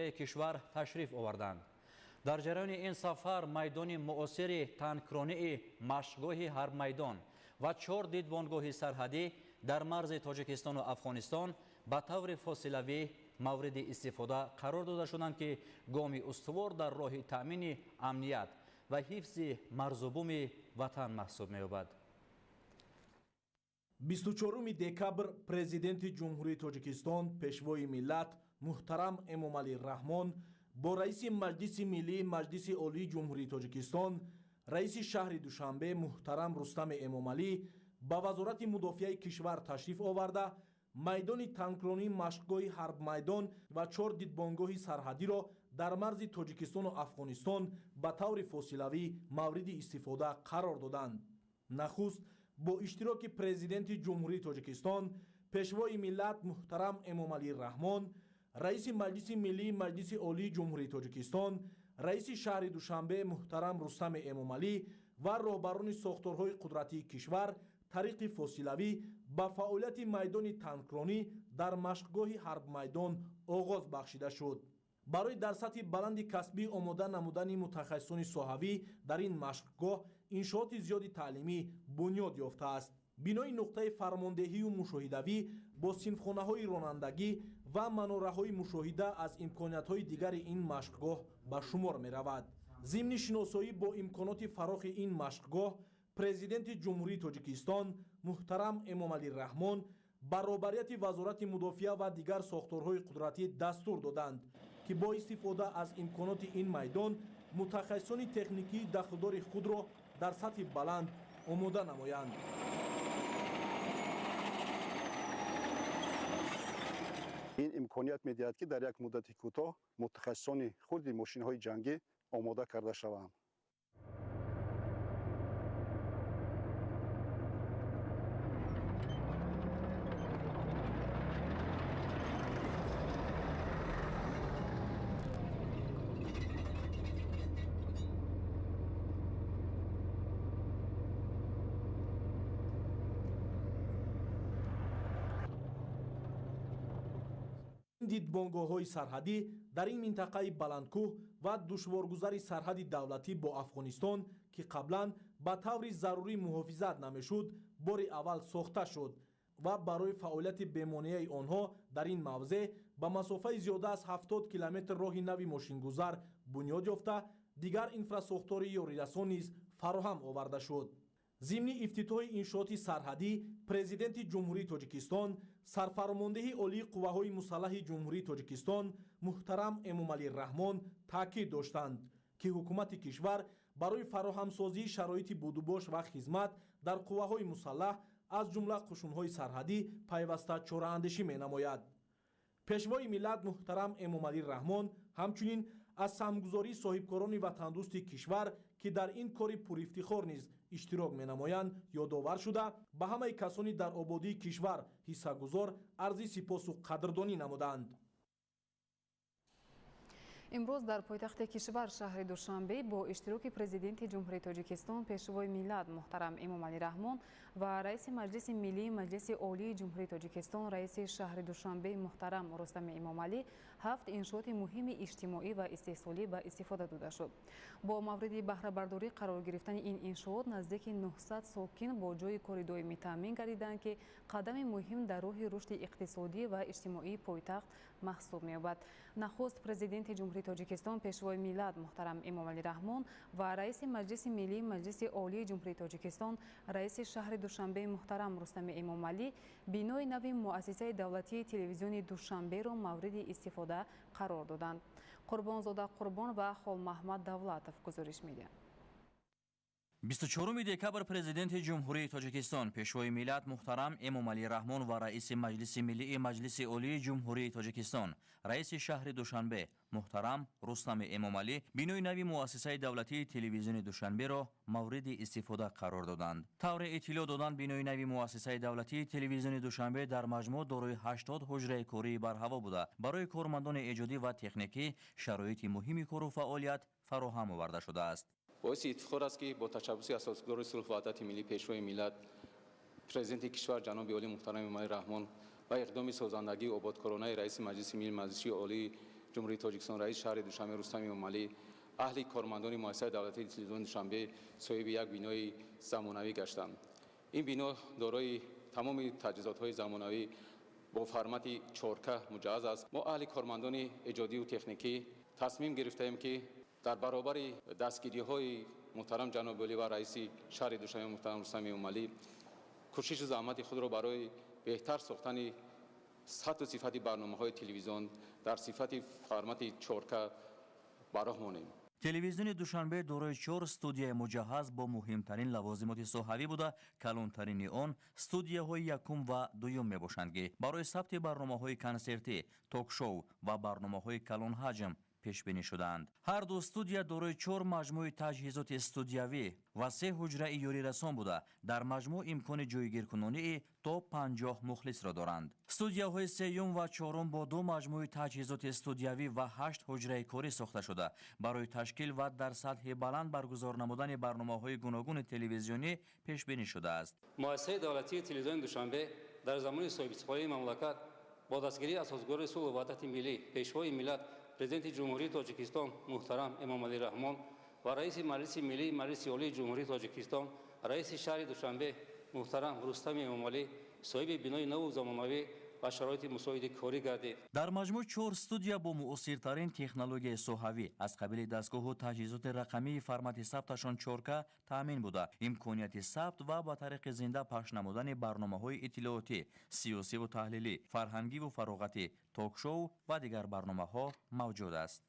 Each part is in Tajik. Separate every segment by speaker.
Speaker 1: Мудофиаи кишвар ташриф оварданд. Дар ҷараёни ин сафар майдони муосири танкронии машқгоҳи ҳарбмайдон ва 4 дидбонгоҳи сарҳадӣ дар марзи Тоҷикистону Афғонистон ба таври фосилавӣ мавриди истифода қарор дода шуданд, ки гоми устувор дар роҳи таъмини амният ва ҳифзи марзубуми ватан маҳсуб меёбад.
Speaker 2: 24 декабр Президенти Ҷумҳурии Тоҷикистон, Пешвои миллат муҳтарам Эмомалӣ Раҳмон бо раиси Маҷлиси Миллии Маҷлиси Олии Ҷумҳурии Тоҷикистон, раиси шаҳри Душанбе муҳтарам Рустами Эмомалӣ ба Вазорати мудофиаи кишвар ташриф оварда, майдони танкронии машқгоҳи ҳарбмайдон ва 4 дидбонгоҳи сарҳадиро дар марзи Тоҷикистону Афғонистон ба таври фосилавӣ мавриди истифода қарор доданд. Нахуст бо иштироки Президенти Ҷумҳурии Тоҷикистон, Пешвои миллат муҳтарам Эмомалӣ Раҳмон, раиси Маҷлиси Миллии Маҷлиси Олии Ҷумҳурии Тоҷикистон, раиси шаҳри Душанбе муҳтарам Рустами Эмомалӣ ва роҳбарони сохторҳои қудратии кишвар тариқи фосилавӣ ба фаъолияти майдони танкронӣ дар машқгоҳи ҳарбмайдон оғоз бахшида шуд. Барои дар сатҳи баланди касбӣ омода намудани мутахассисони соҳавӣ дар ин машқгоҳ иншооти зиёди таълимӣ бунёд ёфтааст. Бинои нуқтаи фармондеҳию мушоҳидавӣ бо синфхонаҳои ронандагӣ ва манораҳои мушоҳида аз имкониятҳои дигари ин машқгоҳ ба шумор меравад. Зимни шиносоӣ бо имконоти фарохи ин машқгоҳ Президенти Ҷумҳурии Тоҷикистон муҳтарам Эмомалӣ Раҳмон ба роҳбарияти Вазорати мудофиа ва дигар сохторҳои қудратӣ дастур доданд, ки бо истифода аз имконоти ин майдон мутахассисони техникии дахлдори худро дар сатҳи баланд омода намоянд.
Speaker 3: Ин имконият медиҳад, ки дар як муддати кӯтоҳ мутахассисони хурди мошинҳои ҷангӣ омода карда шаванд.
Speaker 2: Дидбонгоҳҳои сарҳадӣ дар ин минтақаи баландкӯҳ ва душворгузари сарҳади давлатӣ бо Афғонистон, ки қаблан ба таври зарурӣ муҳофизат намешуд, бори аввал сохта шуд ва барои фаъолияти бемонеаи онҳо дар ин мавзеъ ба масофаи зиёда аз 70 километр роҳи нави мошингузар бунёд ёфта, дигар инфрасохтори ёрирасон низ фароҳам оварда шуд. Зимни ифтитоҳи иншооти сарҳадӣ Президенти Ҷумҳурии Тоҷикистон, сарфармондеҳи Олии қувваҳои мусаллаҳи Ҷумҳурии Тоҷикистон муҳтарам Эмомалӣ Раҳмон таъкид доштанд, ки ҳукумати кишвар барои фароҳамсозии шароити будубош ва хизмат дар қувваҳои мусаллаҳ, аз ҷумла қушунҳои сарҳадӣ, пайваста чораандешӣ менамояд. Пешвои миллат муҳтарам Эмомалӣ Раҳмон ҳамчунин аз саҳмгузории соҳибкорони ватандӯсти кишвар, ки дар ин кори пурифтихор низ иштирок менамоянд, ёдовар шуда, ба ҳамаи касони дар ободии кишвар ҳиссагузор арзи сипосу қадрдонӣ намуданд.
Speaker 4: Имрӯз дар пойтахти кишвар шаҳри Душанбе бо иштироки Президенти Ҷумҳурии Тоҷикистон, Пешвои миллат муҳтарам Эмомалӣ Раҳмон ва раиси Маҷлиси Миллии Маҷлиси Олии Ҷумҳурии Тоҷикистон, раиси шаҳри Душанбе муҳтарам Рустами Эмомалӣ 7 иншооти муҳими иҷтимоӣ ва истеҳсолӣ ба истифода дода шуд. Бо мавриди баҳрабардорӣ қарор гирифтани ин иншоот наздики 900 сокин бо ҷойи кори доимӣ таъмин гардиданд, ки қадами муҳим дар роҳи рушди иқтисодӣ ва иҷтимоии пойтахт маҳсуб меёбад. Нахуст Президенти Ҷумҳурии Тоҷикистон, Пешвои миллат муҳтарам Эмомалӣ Раҳмон ва раиси Маҷлиси Миллии Маҷлиси Олии Ҷумҳурии Тоҷикистон, раиси шаҳри Душанбе муҳтарам Рустами Эмомалӣ бинои нави муассисаи давлатии телевизиони Душанберо мавриди истифода қарор доданд. Қурбонзода Қурбон ва Холмаҳмад Давлатов гузориш медиҳанд.
Speaker 1: 24 декабр Президенти Ҷумҳурии Тоҷикистон, Пешвои миллат муҳтарам Эмомалӣ Раҳмон ва раиси Маҷлиси Миллии Маҷлиси Олии Ҷумҳурии Тоҷикистон, раиси шаҳри Душанбе муҳтарам Рустами Эмомалӣ бинои нави муассисаи давлатии телевизиони Душанберо мавриди истифода қарор доданд. Тавре иттилоъ доданд, бинои нави муассисаи давлатии телевизиони Душанбе дар маҷмӯъ дорои 80 ҳуҷраи кории барҳаво буда, барои кормандони эҷодӣ ва техникӣ шароити муҳими кору фаъолият фароҳам оварда шудааст.
Speaker 5: Боиси ифтихор аст, ки бо ташаббуси асосгузори сулҳу ваҳдати миллӣ, Пешвои миллат, Президенти кишвар ҷаноби олӣ муҳтарам Эмомалӣ Раҳмон ва иқдоми созандагии ободкоронаи раиси Маҷлиси Миллии Маҷлиси Олии Ҷумҳурии Тоҷикистон, раиси шаҳри Душанбе Рустами Эмомалӣ, аҳли кормандони муассисаи давлатии телевизиони Душанбе соҳиби як бинои замонавӣ гаштанд. Ин бино дорои тамоми таҷҳизотҳои замонавӣ бо формати 4К муҷаҳҳаз аст. Мо аҳли кормандони эҷодию техникӣ тасмим гирифтаем, ки дар баробари дастгириҳои муҳтарам ҷаноби олӣ ва раиси шаҳри Душанбе муҳтарам Рустами Эмомалӣ кӯшишу заҳмати худро барои беҳтар сохтани сатҳу сифати барномаҳои телевизион дар сифати формати 4К ба роҳ монем.
Speaker 1: Телевизиони Душанбе дорои 4 студияи муҷаҳҳаз бо муҳимтарин лавозимоти соҳавӣ буда, калонтарини он студияҳои якум ва дуюм мебошанд, ки барои сабти барномаҳои консертӣ, ток-шоу ва барномаҳои калонҳаҷм пешбинӣ шудаанд. Ҳар ду студия дорои 4 маҷмӯи таҷҳизоти студиявӣ ва 3 ҳуҷраи ёрирасон буда, дар маҷмӯъ имкони ҷойгиркунонии то 50 мухлисро доранд. Студияҳои сеюм ва чорум бо 2 маҷмӯи таҷҳизоти студиявӣ ва 8 ҳуҷраи корӣ сохта шуда, барои ташкил ва дар сатҳи баланд баргузор намудани барномаҳои гуногуни телевизионӣ пешбинӣ шудааст.
Speaker 6: Муассисаи давлатии телевизиони Душанбе дар замони соҳибистиқлолии мамлакат бо дастгирии асосгузори сулҳу ваҳдати миллӣ, Пешвои миллат, Президенти Ҷумҳурии Тоҷикистон муҳтарам Эмомалӣ Раҳмон ва раиси Маҷлиси Миллии Маҷлиси Олии Ҷумҳурии Тоҷикистон, раиси шаҳри Душанбе муҳтарам Рустами Эмомалӣ соҳиби бинои наву замонавӣ ва шароити мусоиди корӣ гардид.
Speaker 1: Дар маҷмӯъ 4 студия бо муосиртарин технологияи соҳавӣ аз қабили дастгоҳу таҷҳизоти рақамии формати сабташон 4К таъмин буда, имконияти сабт ва ба тариқи зинда пахш намудани барномаҳои иттилоотӣ, сиёсиву таҳлилӣ, фарҳангиву фароғатӣ, ток-шоу ва дигар барномаҳо мавҷуд аст.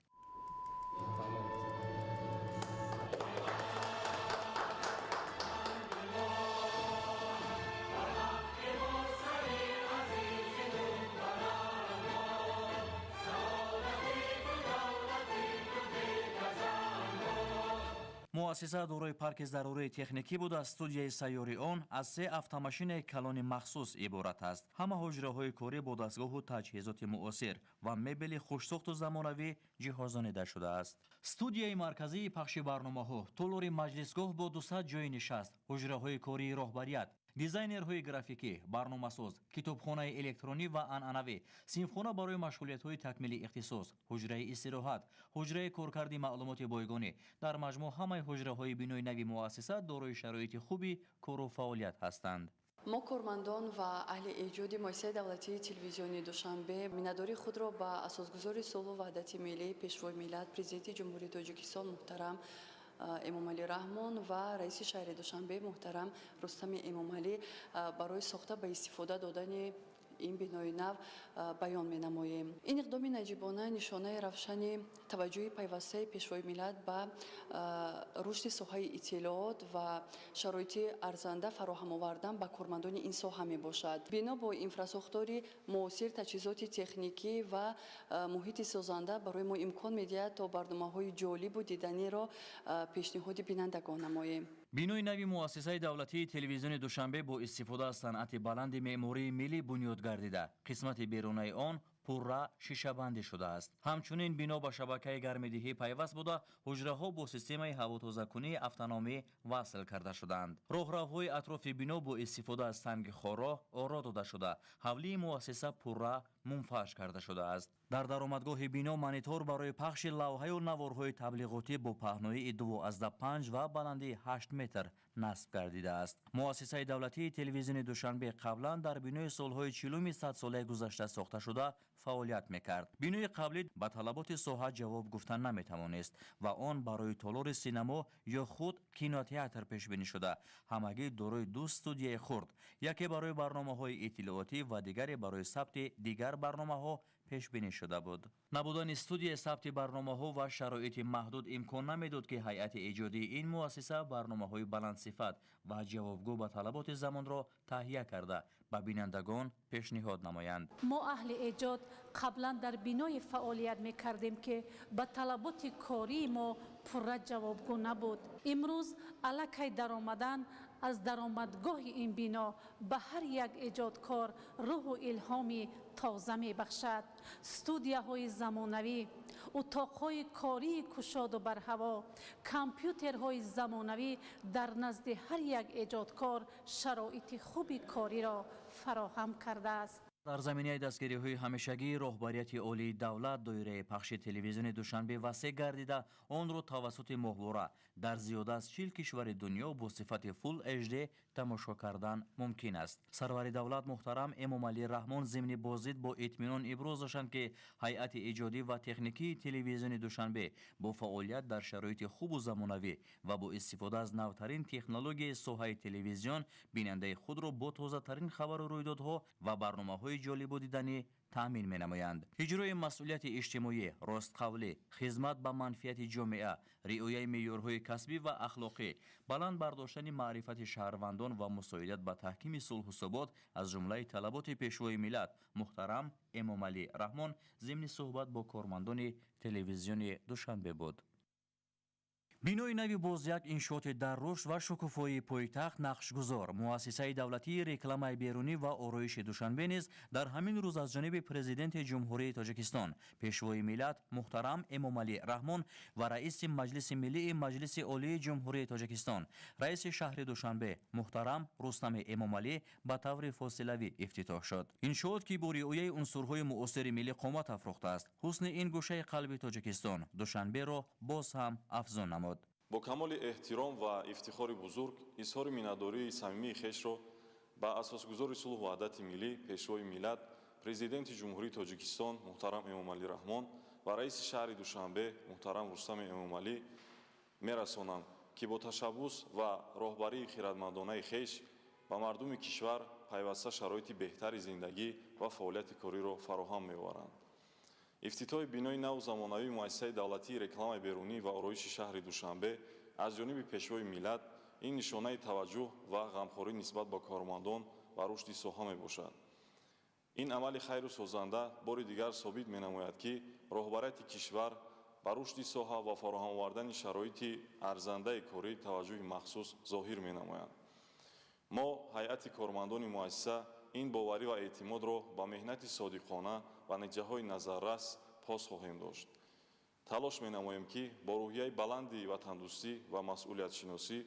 Speaker 1: Муассиса дорои парки зарурии техникӣ буда, студияи сайёри он аз 3 автомашинаи калони махсус иборат аст. Ҳама ҳуҷраҳои корӣ бо дастгоҳу таҷҳизоти муосир ва мебели хушсохту замонавӣ ҷиҳозонида шудааст. Студияи марказии пахши барномаҳо, толори маҷлисгоҳ бо 200 ҷойи нишаст, ҳуҷраҳои кории роҳбарият, дизайнерҳои графикӣ, барномасоз, китобхонаи электронӣ ва анъанавӣ, синфхона барои машғулиятҳои такмили ихтисос, ҳуҷраи истироҳат, ҳуҷраи коркарди маълумоти бойгонӣ. Дар маҷмӯъ ҳамаи ҳуҷраҳои бинои нави муассиса дорои шароити хуби кору фаъолият ҳастанд.
Speaker 7: Мо кормандон ва аҳли эҷоди муассисаи давлатии телевизиони Душанбе миннатдории худро ба асосгузори сулҳу ваҳдати миллӣ, Пешвои миллат, Президенти Ҷумҳурии Тоҷикистон муҳтарам Эмомалӣ Раҳмон ва раиси шаҳри Душанбе муҳтарам Рустами Эмомалӣ барои сохта ба истифода додани ин бинои нав баён менамоем. Ин иқдоми наҷибона нишонаи равшани таваҷҷӯҳи пайвастаи Пешвои миллат ба рушди соҳаи иттилоот ва шароити арзанда фароҳам овардан ба кормандони ин соҳа мебошад. Бино бо инфрасохтори муосир, таҷҳизоти техникӣ ва муҳити созанда барои мо имкон медиҳад, то барномаҳои ҷолибу диданиро пешниҳоди бинандагон намоем.
Speaker 1: Бинои нави муассисаи давлатии телевизиони Душанбе бо истифода аз санъати баланди меъмории миллӣ бунёд гардида, қисмати берунаи он пурра шишабандӣ шудааст. Ҳамчунин бино ба шабакаи гармидиҳӣ пайваст буда, ҳуҷраҳо бо системаи ҳавотозакунии автономӣ васл карда шудаанд. Роҳравҳои атрофи бино бо истифода аз санги хорроҳ оро дода шуда, ҳавлии муассиса пурра мунфарш карда шудааст. Дар даромадгоҳи бино монитор барои пахши лавҳаю наворҳои таблиғотӣ бо паҳноии 2,5 ва баландии 8 метр насб гардидааст. Муассисаи давлатии телевизиони Душанбе қаблан дар бинои солҳои 40-уми садсолаи гузашта сохта шуда фаъолият мекард. Бинои қаблӣ ба талаботи соҳа ҷавоб гуфта наметавонист ва он барои толори синамо ё худ кинотеатр пешбинӣ шуда, ҳамагӣ дорои 2 студияи хурд, яке барои барномаҳои иттилоотӣ ва дигаре барои сабти дигар барномаҳо пешбинӣ шуда буд. Набудани студияи сабти барномаҳо ва шароити маҳдуд имкон намедод, ки ҳайати эҷодии ин муассиса барномаҳои баландсифат ва ҷавобгӯ ба талаботи замонро таҳия карда ба бинандагон пешниҳод намоянд.
Speaker 8: Мо аҳли эҷод қаблан дар бинои фаъолият мекардем, ки ба талаботи кории мо пурра ҷавобгӯ набуд. Имрӯз аллакай даромадан аз даромадгоҳи ин бино ба ҳар як эҷодкор рӯҳу илҳоми тоза мебахшад. Студияҳои замонавӣ, утоқҳои кории кушоду барҳаво, компютерҳои замонавӣ дар назди ҳар як эҷодкор шароити хуби кориро фароҳам кардааст.
Speaker 1: Дар заминаи дастгириҳои ҳамешагии роҳбарияти олии давлат доираи пахши телевизиони Душанбе васеъ гардида, онро тавассути моҳвора дар зиёда аз 40 кишвари дунё бо сифати Full HD тамошо кардан мумкин аст. Сарвари давлат муҳтарам Эмомалӣ Раҳмон зимни боздид бо итминон иброз доштанд, ки ҳайати иҷодӣ ва техникии телевизиони Душанбе бо фаъолият дар шароити хубу замонавӣ ва бо истифода аз навтарин технологияи соҳаи телевизион бинандаи худро бо тозатарин хабару рӯйдодҳо ва барномаҳои ҷолибу диданӣ таъмин менамоянд. Иҷрои масъулияти иҷтимоӣ, ростқавлӣ, хизмат ба манфиати ҷомеа, риояи меъёрҳои касбӣ ва ахлоқӣ, баланд бардоштани маърифати шаҳрвандон ва мусоидат ба таҳкими сулҳу субот аз ҷумлаи талаботи Пешвои миллат муҳтарам Эмомалӣ Раҳмон зимни суҳбат бо кормандони телевизиони Душанбе буд. Бинои нави боз як иншооти дар рушд ва шукуфоии пойтахт нақшгузор, муассисаи давлатии рекламаи берунӣ ва ороиши Душанбе низ дар ҳамин рӯз аз ҷониби Президенти Ҷумҳурии Тоҷикистон, Пешвои миллат муҳтарам Эмомалӣ Раҳмон ва раиси Маҷлиси Миллии Маҷлиси Олии Ҷумҳурии Тоҷикистон, раиси шаҳри Душанбе муҳтарам Рустами Эмомалӣ ба таври фосилавӣ ифтитоҳ шуд. Иншоот, ки бо риояи унсурҳои муосири миллӣ қомат афрохтааст, ҳусни ин гӯшаи қалби Тоҷикистон Душанберо боз ҳам афзун намуд.
Speaker 9: Бо камоли эҳтиром ва ифтихори бузург изҳори миннатдории самимии хешро ба асосгузори сулҳу ваҳдати миллӣ, Пешвои миллат, Президенти Ҷумҳурии Тоҷикистон муҳтарам Эмомалӣ Раҳмон ва раиси шаҳри Душанбе муҳтарам Рустами Эмомалӣ мерасонам, ки бо ташаббус ва роҳбарии хиратмандонаи хеш ба мардуми кишвар пайваста шароити беҳтари зиндагӣ ва фаъолияти кориро фароҳам меоваранд. Ифтитоҳи бинои наву замонавии муассисаи давлатии рекламаи берунӣ ва ороиши шаҳри Душанбе аз ҷониби Пешвои миллат ин нишонаи таваҷҷӯҳ ва ғамхорӣ нисбат ба кормандон ва рушди соҳа мебошад. Ин амали хайру созанда бори дигар собит менамояд, ки роҳбарияти кишвар ба рушди соҳа ва фароҳам овардани шароити арзандаи корӣ таваҷҷӯҳи махсус зоҳир менамояд. Мо, ҳайати кормандони муассиса, ин боварӣ ва эътимодро ба меҳнати содиқона ва натиҷаҳои назаррас пос хоҳем дошт. Талош менамоем, ки бо рӯҳияи баланди ватандӯстӣ ва масъулиятшиносӣ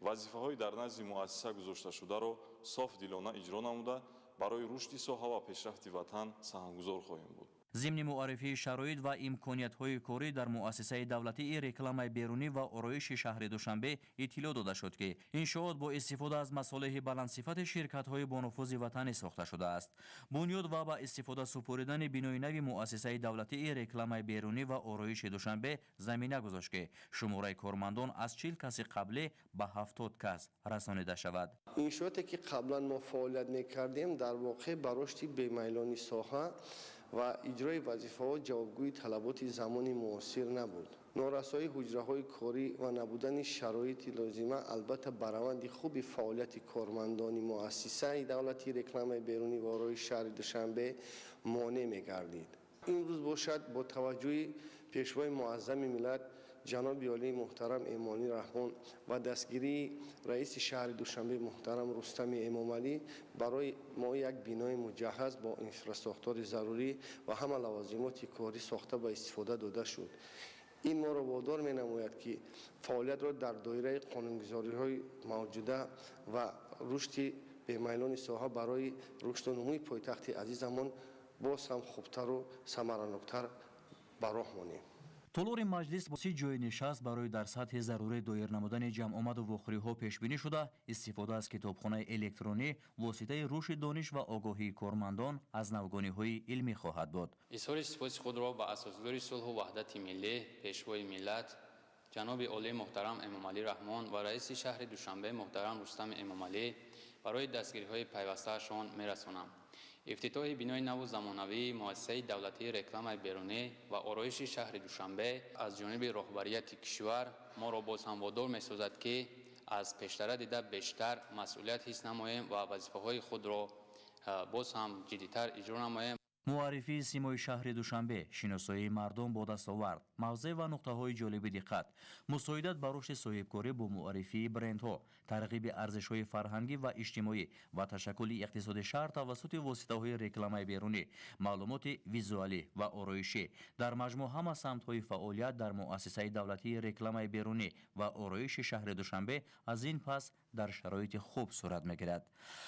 Speaker 9: вазифаҳои дар назди муассиса гузошташударо софдилона иҷро намуда, барои рушди соҳа ва пешрафти ватан саҳмгузор хоҳем буд.
Speaker 1: Зимни муаррифии шароит ва имкониятҳои корӣ дар муассисаи давлатии рекламаи берунӣ ва ороиши шаҳри Душанбе иттилоъ дода шуд, ки иншоот бо истифода аз масолеҳи баландсифати ширкатҳои бонуфузи ватанӣ сохта шудааст. Бунёд ва ба истифода супоридани бинои нави муассисаи давлатии рекламаи берунӣ ва ороиши Душанбе замина гузошт, ки шумораи кормандон аз 40 каси қаблӣ ба 70 кас расонида шавад.
Speaker 10: Иншооте ки қаблан мо фаъолият мекардем, дар воқеъ ба рушди бемайлони соҳа ва иҷрои вазифаҳо ҷавобгӯи талаботи замони муосир набуд. Норасоии ҳуҷраҳои корӣ ва набудани шароити лозима албатта ба раванди хуби фаъолияти кормандони муассисаи давлатии рекламаи берунӣ ва ороиши шаҳри Душанбе монеъ мегардид. Имрӯз бошад, бо таваҷҷӯҳи Пешвои муаззами миллат ҷаноби олии муҳтарам Эмомалӣ Раҳмон ва дастгирии раиси шаҳри Душанбе муҳтарам Рустами Эмомалӣ барои мо як бинои муҷаҳҳаз бо инфрасохтори зарурӣ ва ҳама лавозимоти корӣ сохта ба истифода дода шуд. Ин моро водор менамояд, ки фаъолиятро дар доираи қонунгузориҳои мавҷуда ва рушди бемайлони соҳа барои рушду нумӯи пойтахти азизамон боз ҳам хубтару самараноктар ба роҳ монем.
Speaker 1: Толори маҷлис бо 30 ҷойи нишаст барои дар сатҳи зарурӣ доир намудани ҷамъомаду вохӯриҳо пешбинӣ шуда, истифода аз китобхонаи электронӣ воситаи рушди дониш ва огоҳии кормандон аз навгониҳои илмӣ хоҳад буд.
Speaker 11: Изҳори сипоси худро ба асосгузори сулҳу ваҳдати миллӣ, Пешвои миллат ҷаноби олии муҳтарам Эмомалӣ Раҳмон ва раиси шаҳри Душанбе муҳтарам Рустами Эмомалӣ барои дастгириҳои пайвастаашон мерасонам. Ифтитоҳи бинои наву замонавии муассисаи давлатии рекламаи берунӣ ва ороиши шаҳри Душанбе аз ҷониби роҳбарияти кишвар моро боз ҳам водор месозад, ки аз пештара дида бештар масъулият ҳис намоем ва вазифаҳои худро боз ҳам ҷиддитар иҷро намоем.
Speaker 1: Муаррифии симои шаҳри Душанбе, шиносоии мардум бо дастовард, мавзеъ ва нуқтаҳои ҷолиби диққат, мусоидат ба рушди соҳибкорӣ бо муаррифии брендҳо, тарғиби арзишҳои фарҳангӣ ва иҷтимоӣ ва ташаккули иқтисоди шаҳр тавассути воситаҳои рекламаи берунӣ, маълумоти визуалӣ ва ороишӣ, дар маҷмӯъ ҳама самтҳои фаъолият дар муассисаи давлатии рекламаи берунӣ ва ороиши шаҳри Душанбе аз ин пас дар шароити хуб сурат мегирад.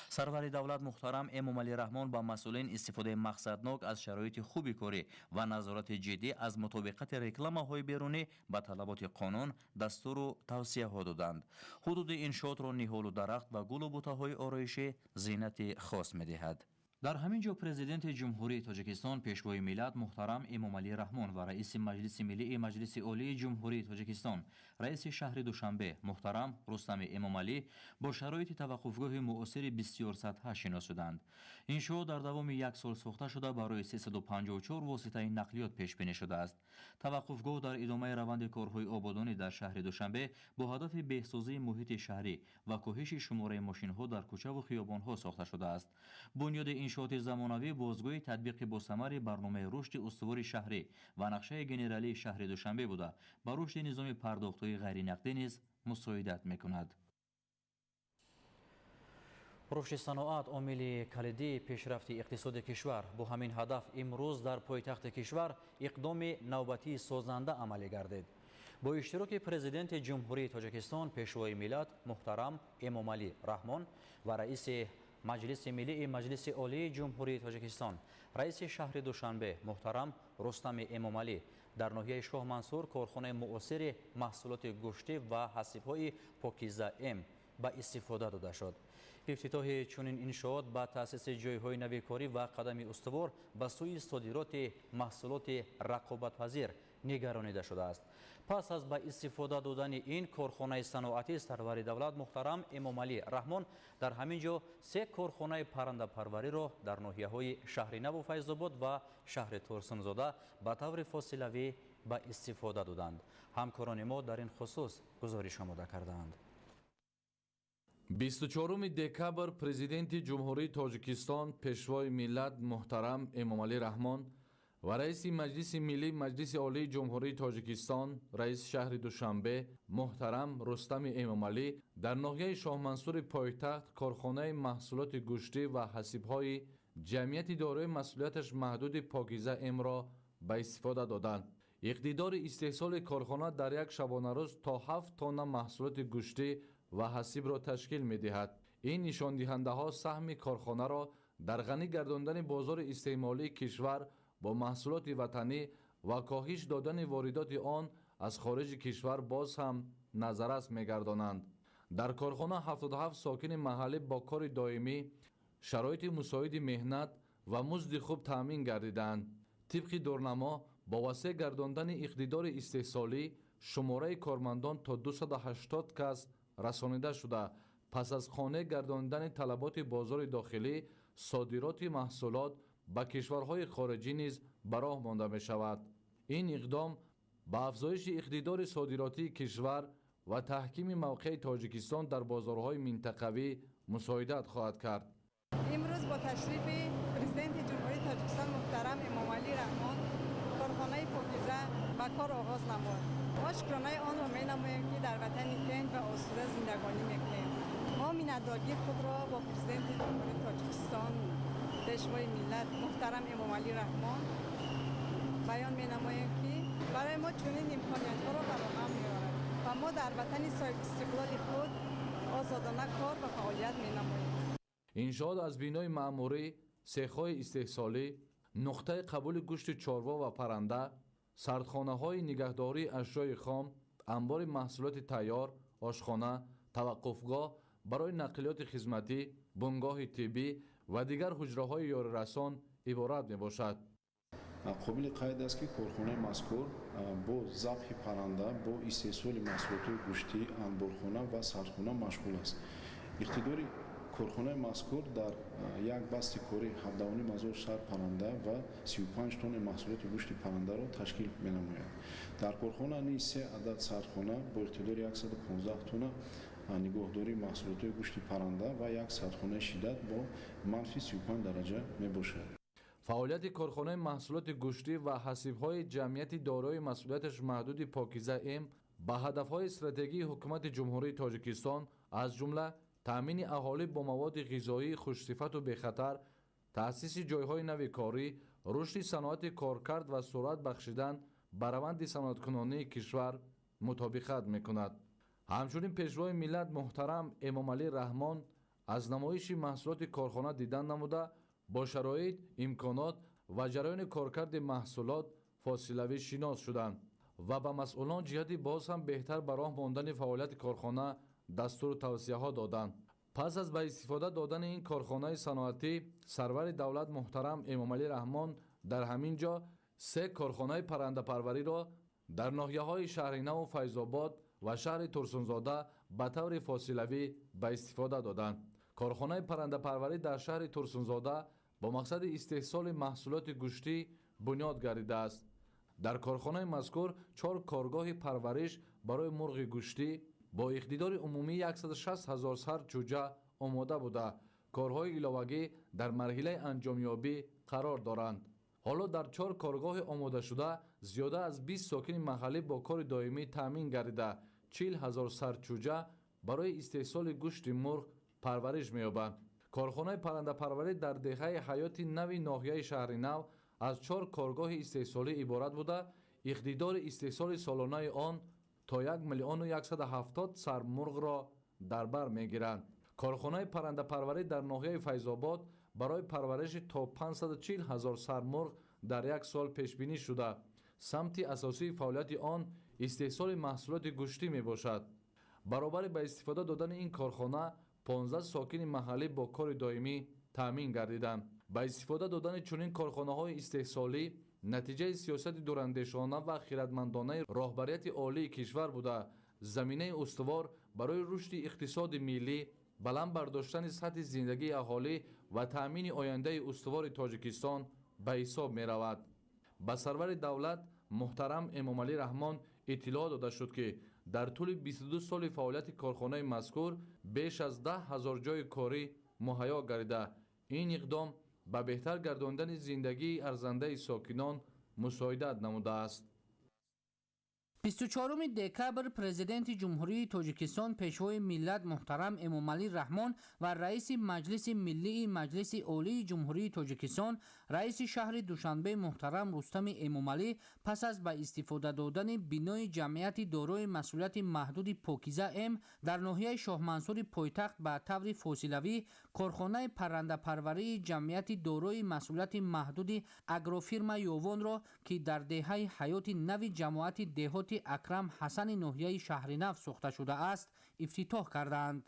Speaker 1: Сарвари давлат муҳтарам Эмомалӣ Раҳмон ба масъулин истифодаи мақсаднок аз шароити хуби корӣ ва назорати ҷиддӣ аз мутобиқати рекламаҳои берунӣ ба талаботи қонун дастуру тавсияҳо доданд. Ҳудуди иншоотро ниҳолу дарахт ва гулу бутаҳои ороишӣ зинати хос медиҳад. Дар ҳамин ҷо Президенти Ҷумҳурии Тоҷикистон, Пешвои миллат муҳтарам Эмомалӣ Раҳмон ва Раиси Маҷлиси Миллии Маҷлиси Олии Ҷумҳурии Тоҷикистон, Раиси шаҳри Душанбе муҳтарам Рустами Эмомалӣ бо шароити таваққуфгоҳи муосири бисёрсатҳа шинос шуданд. Иншоот дар давоми як сол сохта шуда, барои 354 воситаи нақлиёт пешбинӣ шудааст. Таваққуфгоҳ дар идомаи раванди корҳои ободонӣ дар шаҳри Душанбе бо ҳадафи беҳсозии муҳити шаҳрӣ ва коҳиши шумораи мошинҳо дар кӯчаву хиёбонҳо сохта шудааст. Бунёди иншооти замонавӣ бозгӯи татбиқи босамари барномаи рушди устувори шаҳрӣ ва нақшаи генералии шаҳри Душанбе буда, ба рушди низоми пардохтҳои ғайринақдӣ низ мусоидат мекунад. Рушди саноат омили калидии пешрафти иқтисоди кишвар. Бо ҳамин ҳадаф имрӯз дар пойтахти кишвар иқдоми навбатии созанда амалӣ гардид. Бо иштироки Президенти Ҷумҳурии Тоҷикистон, Пешвои миллат муҳтарам Эмомалӣ Раҳмон ва Раиси Маҷлиси Миллии Маҷлиси Олии Ҷумҳурии Тоҷикистон, Раиси шаҳри Душанбе муҳтарам Рустами Эмомалӣ дар ноҳияи Шоҳмансур корхонаи муосири маҳсулоти гӯштӣ ва ҳасибҳои Покиза М ба истифода дода шуд. Ифтитоҳи чунин иншоот ба таъсиси ҷойҳои нави корӣ ва қадами устувор ба сӯи содироти маҳсулоти рақобатпазир нигаронида шудааст. Пас аз ба истифода додани ин корхонаи саноатӣ, сарвари давлат муҳтарам Эмомалӣ Раҳмон дар ҳамин ҷо се корхонаи паррандапарвариро дар ноҳияҳои шаҳри Наву Файзобод ва шаҳри Турсунзода ба таври фосилавӣ ба истифода доданд. Ҳамкорони мо дар ин хусус гузориш омода кардаанд.
Speaker 12: 24 декабр Президенти Ҷумҳурии Тоҷикистон, Пешвои миллат муҳтарам Эмомалӣ Раҳмон ва Раиси Маҷлиси Миллии Маҷлиси Олии Ҷумҳурии Тоҷикистон, Раиси шаҳри Душанбе муҳтарам Рустами Эмомалӣ дар ноҳияи Шоҳмансури пойтахт корхонаи маҳсулоти гӯштӣ ва ҳасибҳои ҷамъияти дорои масъулияташ маҳдуди Покиза М-ро ба истифода доданд. Иқтидори истеҳсоли корхона дар як шабонарӯз то 7 тонна маҳсулоти гӯштӣ ва ҳасибро ташкил медиҳад. Ин нишондиҳандаҳо саҳми корхонаро дар ғанӣ гардондани бозори истеъмолии кишвар бо маҳсулоти ватанӣ ва коҳиш додани воридоти он аз хориҷи кишвар боз ҳам назаррас мегардонанд. Дар корхона 77 сокини маҳаллӣ бо кори доимӣ, шароити мусоиди меҳнат ва музди хуб таъмин гардидаанд. Тибқи дурнамо, бо васеъ гардондани иқтидори истеҳсолӣ шумораи кормандон то 280 кас расонида шуда, пас аз қонеъ гардондани талаботи бозори дохилӣ, содироти маҳсулот ба кишварҳои хориҷӣ низ ба роҳ монда мешавад. Ин иқдом ба афзоиши иқтидори содиротии кишвар ва таҳкими мавқеи Тоҷикистон дар бозорҳои минтақавӣ мусоидат хоҳад кард.
Speaker 13: Имрӯз бо ташрифи Президенти Ҷумҳурии Тоҷикистон муҳтарам Эмомалӣ Раҳмон корхонаи Покиза ба кор оғоз намуд. Мо шукронаи онро менамоем, ки дар ватани тинҷ ва осуда зиндагонӣ мекунем. Мо миннатдории худро бо Президенти Ҷумҳурии Тоҷикистон, Пешвои миллат муҳтарам Эмомалӣ Раҳмон баён менамоем, ки барои мо чунин имкониятҳоро фароҳам меорад ва мо дар ватани соҳибистиқлоли худ озодона кор ва фаъолият менамоем.
Speaker 12: Иншоот аз бинои маъмурӣ, сехҳои истеҳсолӣ, нуқтаи қабули гӯшти чорво ва парранда, сардхонаҳои нигаҳдории ашёи хом, анбори маҳсулоти тайёр, ошхона, таваққуфгоҳ барои нақлиёти хизматӣ, бунгоҳи тиббӣ ва дигар ҳуҷраҳои ёрирасон иборат мебошад.
Speaker 14: Қобили қайд аст, ки корхонаи мазкур бо забҳи парранда, бо истеҳсоли маҳсулотҳои гӯштӣ, анборхона ва сардхона машғул аст. Иқтидори корхонаи мазкур дар як басти корӣ 17,5 ҳазор сар парранда ва 35 тонна маҳсулоти гӯшти паррандаро ташкил менамояд. Дар корхона низ се адад сардхона бо иқтидори 115 тонна нигоҳдории маҳсулотҳои гӯшти парранда ва як сардхонаи шиддат бо манфи 35 дараҷа мебошад.
Speaker 12: Фаъолияти корхонаи маҳсулоти гӯштӣ ва ҳасибҳои ҷамъияти дорои масъулияташ маҳдуди Покиза М ба ҳадафҳои стратегии Ҳукумати Ҷумҳурии Тоҷикистон, аз ҷумла таъмини аҳолӣ бо маводи ғизоии хушсифату бехатар, таъсиси ҷойҳои нави корӣ, рушди саноати коркард ва суръат бахшидан ба раванди саноаткунонии кишвар мутобиқат мекунад. Ҳамчунин Пешвои миллат муҳтарам Эмомалӣ Раҳмон аз намоиши маҳсулоти корхона дидан намуда, бо шароит, имконот ва ҷараёни коркарди маҳсулот фосилавӣ шинос шуданд ва ба масъулон ҷиҳати боз ҳам беҳтар ба роҳ мондани фаъолияти корхона дастуру тавсияҳо доданд. Пас аз ба истифода додани ин корхонаи саноатӣ, сарвари давлат муҳтарам Эмомалӣ Раҳмон дар ҳамин ҷо се корхонаи паррандапарвариро дар ноҳияҳои Шаҳринаву Файзобод ва шаҳри Турсунзода ба таври фосилавӣ ба истифода доданд. Корхонаи паррандапарварӣ дар шаҳри Турсунзода бо мақсади истеҳсоли маҳсулоти гӯштӣ бунёд гардидааст. Дар корхонаи мазкур 4 коргоҳи парвариш барои мурғи гӯштӣ бо иқтидори умумии 160 ҳазор сар чӯҷа омода буда, корҳои иловагӣ дар марҳилаи анҷомёбӣ қарор доранд. Ҳоло дар 4 коргоҳи омодашуда зиёда аз 20 сокини маҳаллӣ бо кори доимӣ таъмин гардида, 40 ҳазор сар чӯҷа барои истеҳсоли гӯшти мурғ парвариш меёбанд. Корхонаи паррандапарварӣ дар деҳаи Ҳаёти нави ноҳияи Шаҳринав аз 4 коргоҳи истеҳсолӣ иборат буда, иқтидори истеҳсоли солонаи он то 1 170 000 сар мурғро дар бар мегиранд. Корхонаи паррандапарварӣ дар ноҳияи Файзобод барои парвариши то 540 ҳазор сар мурғ дар як сол пешбинӣ шуда, самти асосии фаъолияти он истеҳсоли маҳсулоти гӯштӣ мебошад. Баробари ба истифода додани ин корхона 15 сокини маҳаллӣ бо кори доимӣ таъмин гардиданд. Ба истифода додани чунин корхонаҳои истеҳсолӣ натиҷаи сиёсати дурандешона ва хиратмандонаи роҳбарияти олии кишвар буда, заминаи устувор барои рушди иқтисоди миллӣ, баланд бардоштани сатҳи зиндагии аҳолӣ ва таъмини ояндаи устувори Тоҷикистон ба ҳисоб меравад. Ба сарвари давлат муҳтарам Эмомалӣ Раҳмон иттилоъ дода шуд, ки дар тӯли 22 соли фаъолияти корхонаи мазкур беш аз 10 ҳазор ҷойи корӣ муҳайё гардида, ин иқдом ба беҳтар гардондани зиндагии арзандаи сокинон мусоидат намудааст.
Speaker 15: 24 декабр Президенти Ҷумҳурии Тоҷикистон, Пешвои миллат муҳтарам Эмомалӣ Раҳмон ва Раиси Маҷлиси Миллии Маҷлиси Олии Ҷумҳурии Тоҷикистон, Раиси шаҳри Душанбе муҳтарам Рустами Эмомалӣ пас аз ба истифода додани бинои ҷамъияти дорои масъулияти маҳдуди Покиза М дар ноҳияи Шоҳмансури пойтахт ба таври фосилавӣ корхонаи паррандапарварии ҷамъияти дорои масъулияти маҳдуди Агрофирма Ёвонро, ки дар деҳаи Ҳаёти нави ҷамоати деҳоти Акрам Ҳасани ноҳияи Шаҳринав сохта шудааст, ифтитоҳ карданд.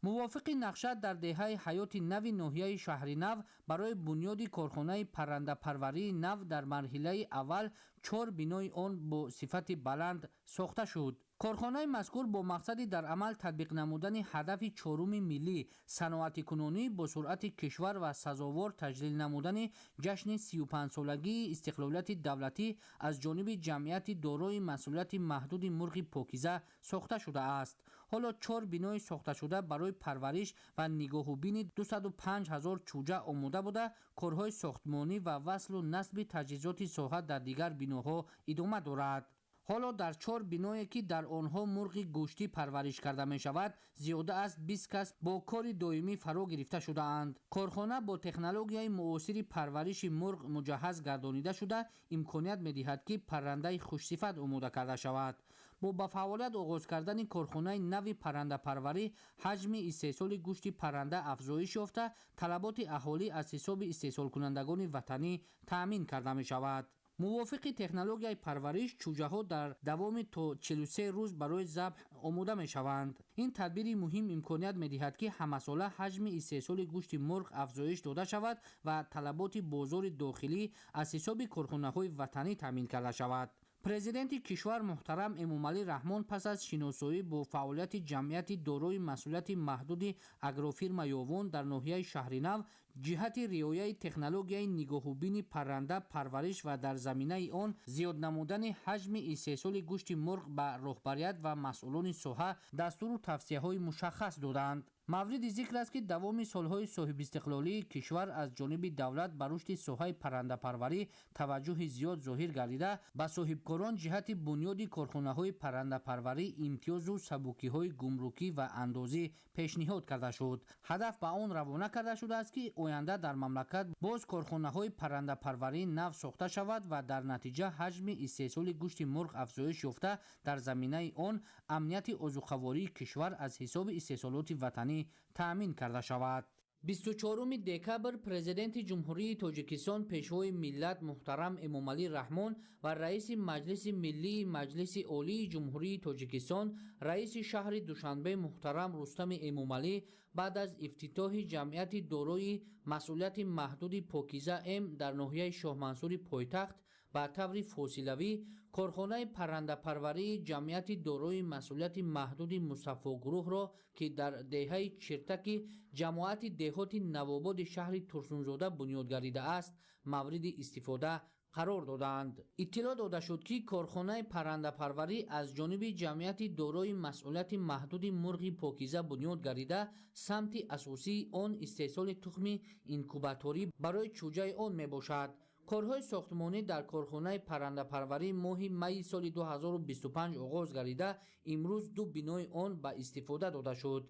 Speaker 15: Мувофиқи нақша дар деҳаи Ҳаёти нави ноҳияи Шаҳринав барои бунёди корхонаи паррандапарварии нав дар марҳилаи аввал 4 бинои он бо сифати баланд сохта шуд. Корхонаи мазкур бо мақсади дар амал татбиқ намудани ҳадафи чоруми миллӣ, саноатикунонӣ бо суръати кишвар ва сазовор таҷлил намудани ҷашни 35-солагии истиқлолияти давлатӣ аз ҷониби ҷамъияти дорои масъулияти маҳдуди мурғи покиза сохта шудааст. Ҳоло 4 бинои сохташуда барои парвариш ва нигоҳубини 205 ҳазор чӯҷа омода буда, корҳои сохтмонӣ ва васлу насби таҷҳизоти соҳа дар дигар биноҳо идома дорад. Ҳоло дар 4 биное, ки дар онҳо мурғи гӯштӣ парвариш карда мешавад, зиёда аз 20 кас бо кори доимӣ фаро гирифта шудаанд. Корхона бо технологияи муосири парвариши мурғ муҷаҳҳаз гардонида шуда, имконият медиҳад, ки паррандаи хушсифат омода карда шавад. Бо ба фаъолият оғоз кардани корхонаи нави паррандапарварӣ ҳаҷми истеҳсоли гӯшти парранда афзоиш ёфта, талаботи аҳолӣ аз ҳисоби истеҳсолкунандагони ватанӣ таъмин карда мешавад. Мувофиқи технологияи парвариш чӯҷаҳо дар давоми то 43 рӯз барои забҳ омода мешаванд. Ин тадбири муҳим имконият медиҳад, ки ҳамасола ҳаҷми истеҳсоли гӯшти мурғ афзоиш дода шавад ва талаботи бозори дохилӣ аз ҳисоби корхонаҳои ватанӣ таъмин карда шавад. Президенти кишвар муҳтарам Эмомалӣ Раҳмон пас аз шиносоӣ бо фаъолияти ҷамъияти дорои масъулияти маҳдуди Агрофирма Ёвон дар ноҳияи Шаҳринав Ҷиҳати риояи технологияи нигоҳубини парранда, парвариш ва дар заминаи он зиёд намудани ҳаҷми истеҳсоли гӯшти мурғ ба роҳбарият ва масъулони соҳа дастуру тавсияҳои мушаххас доданд. Мавриди зикр аст, ки давоми солҳои соҳибистиқлолии кишвар аз ҷониби давлат ба рушди соҳаи паррандапарварӣ таваҷҷӯҳи зиёд зоҳир гардида, ба соҳибкорон ҷиҳати бунёди корхонаҳои паррандапарварӣ имтиёзу сабукиҳои гумрукӣ ва андозӣ пешниҳод карда шуд. Ҳадаф ба он равона карда шудааст, ки оянда дар мамлакат боз корхонаҳои паррандапарварӣ нав сохта шавад ва дар натиҷа ҳаҷми истеҳсоли гӯшти мурғ афзоиш ёфта, дар заминаи он амнияти озуқавории кишвар аз ҳисоби истеҳсолоти ватанӣ таъмин карда шавад. 24 декабр Президенти Ҷумҳурии Тоҷикистон, Пешвои миллат муҳтарам Эмомалӣ Раҳмон ва Раиси Маҷлиси Миллии Маҷлиси Олии Ҷумҳурии Тоҷикистон, Раиси шаҳри Душанбе муҳтарам Рустами Эмомалӣ баъд аз ифтитоҳи ҷамъияти дорои масъулияти маҳдуди Покиза М дар ноҳияи Шоҳмансури пойтахт ба таври фосилавӣ корхонаи паррандапарварии ҷамъияти дорои масъулияти маҳдуди Мустафогурӯҳро, ки дар деҳаи Чиртаки ҷамоати деҳоти Навободи шаҳри Турсунзода бунёд гардидааст, мавриди истифода қарор додаанд. Иттилоъ дода шуд, ки корхонаи паррандапарварӣ аз ҷониби ҷамъияти дорои масъулияти маҳдуди мурғи Покиза бунёд гардида, самти асосии он истеҳсоли тухми инкубаторӣ барои чӯҷаи он мебошад. Корҳои сохтмонӣ дар корхонаи паррандапарварӣ моҳи майи соли 2025 оғоз гардида, имрӯз ду бинои он ба истифода дода шуд.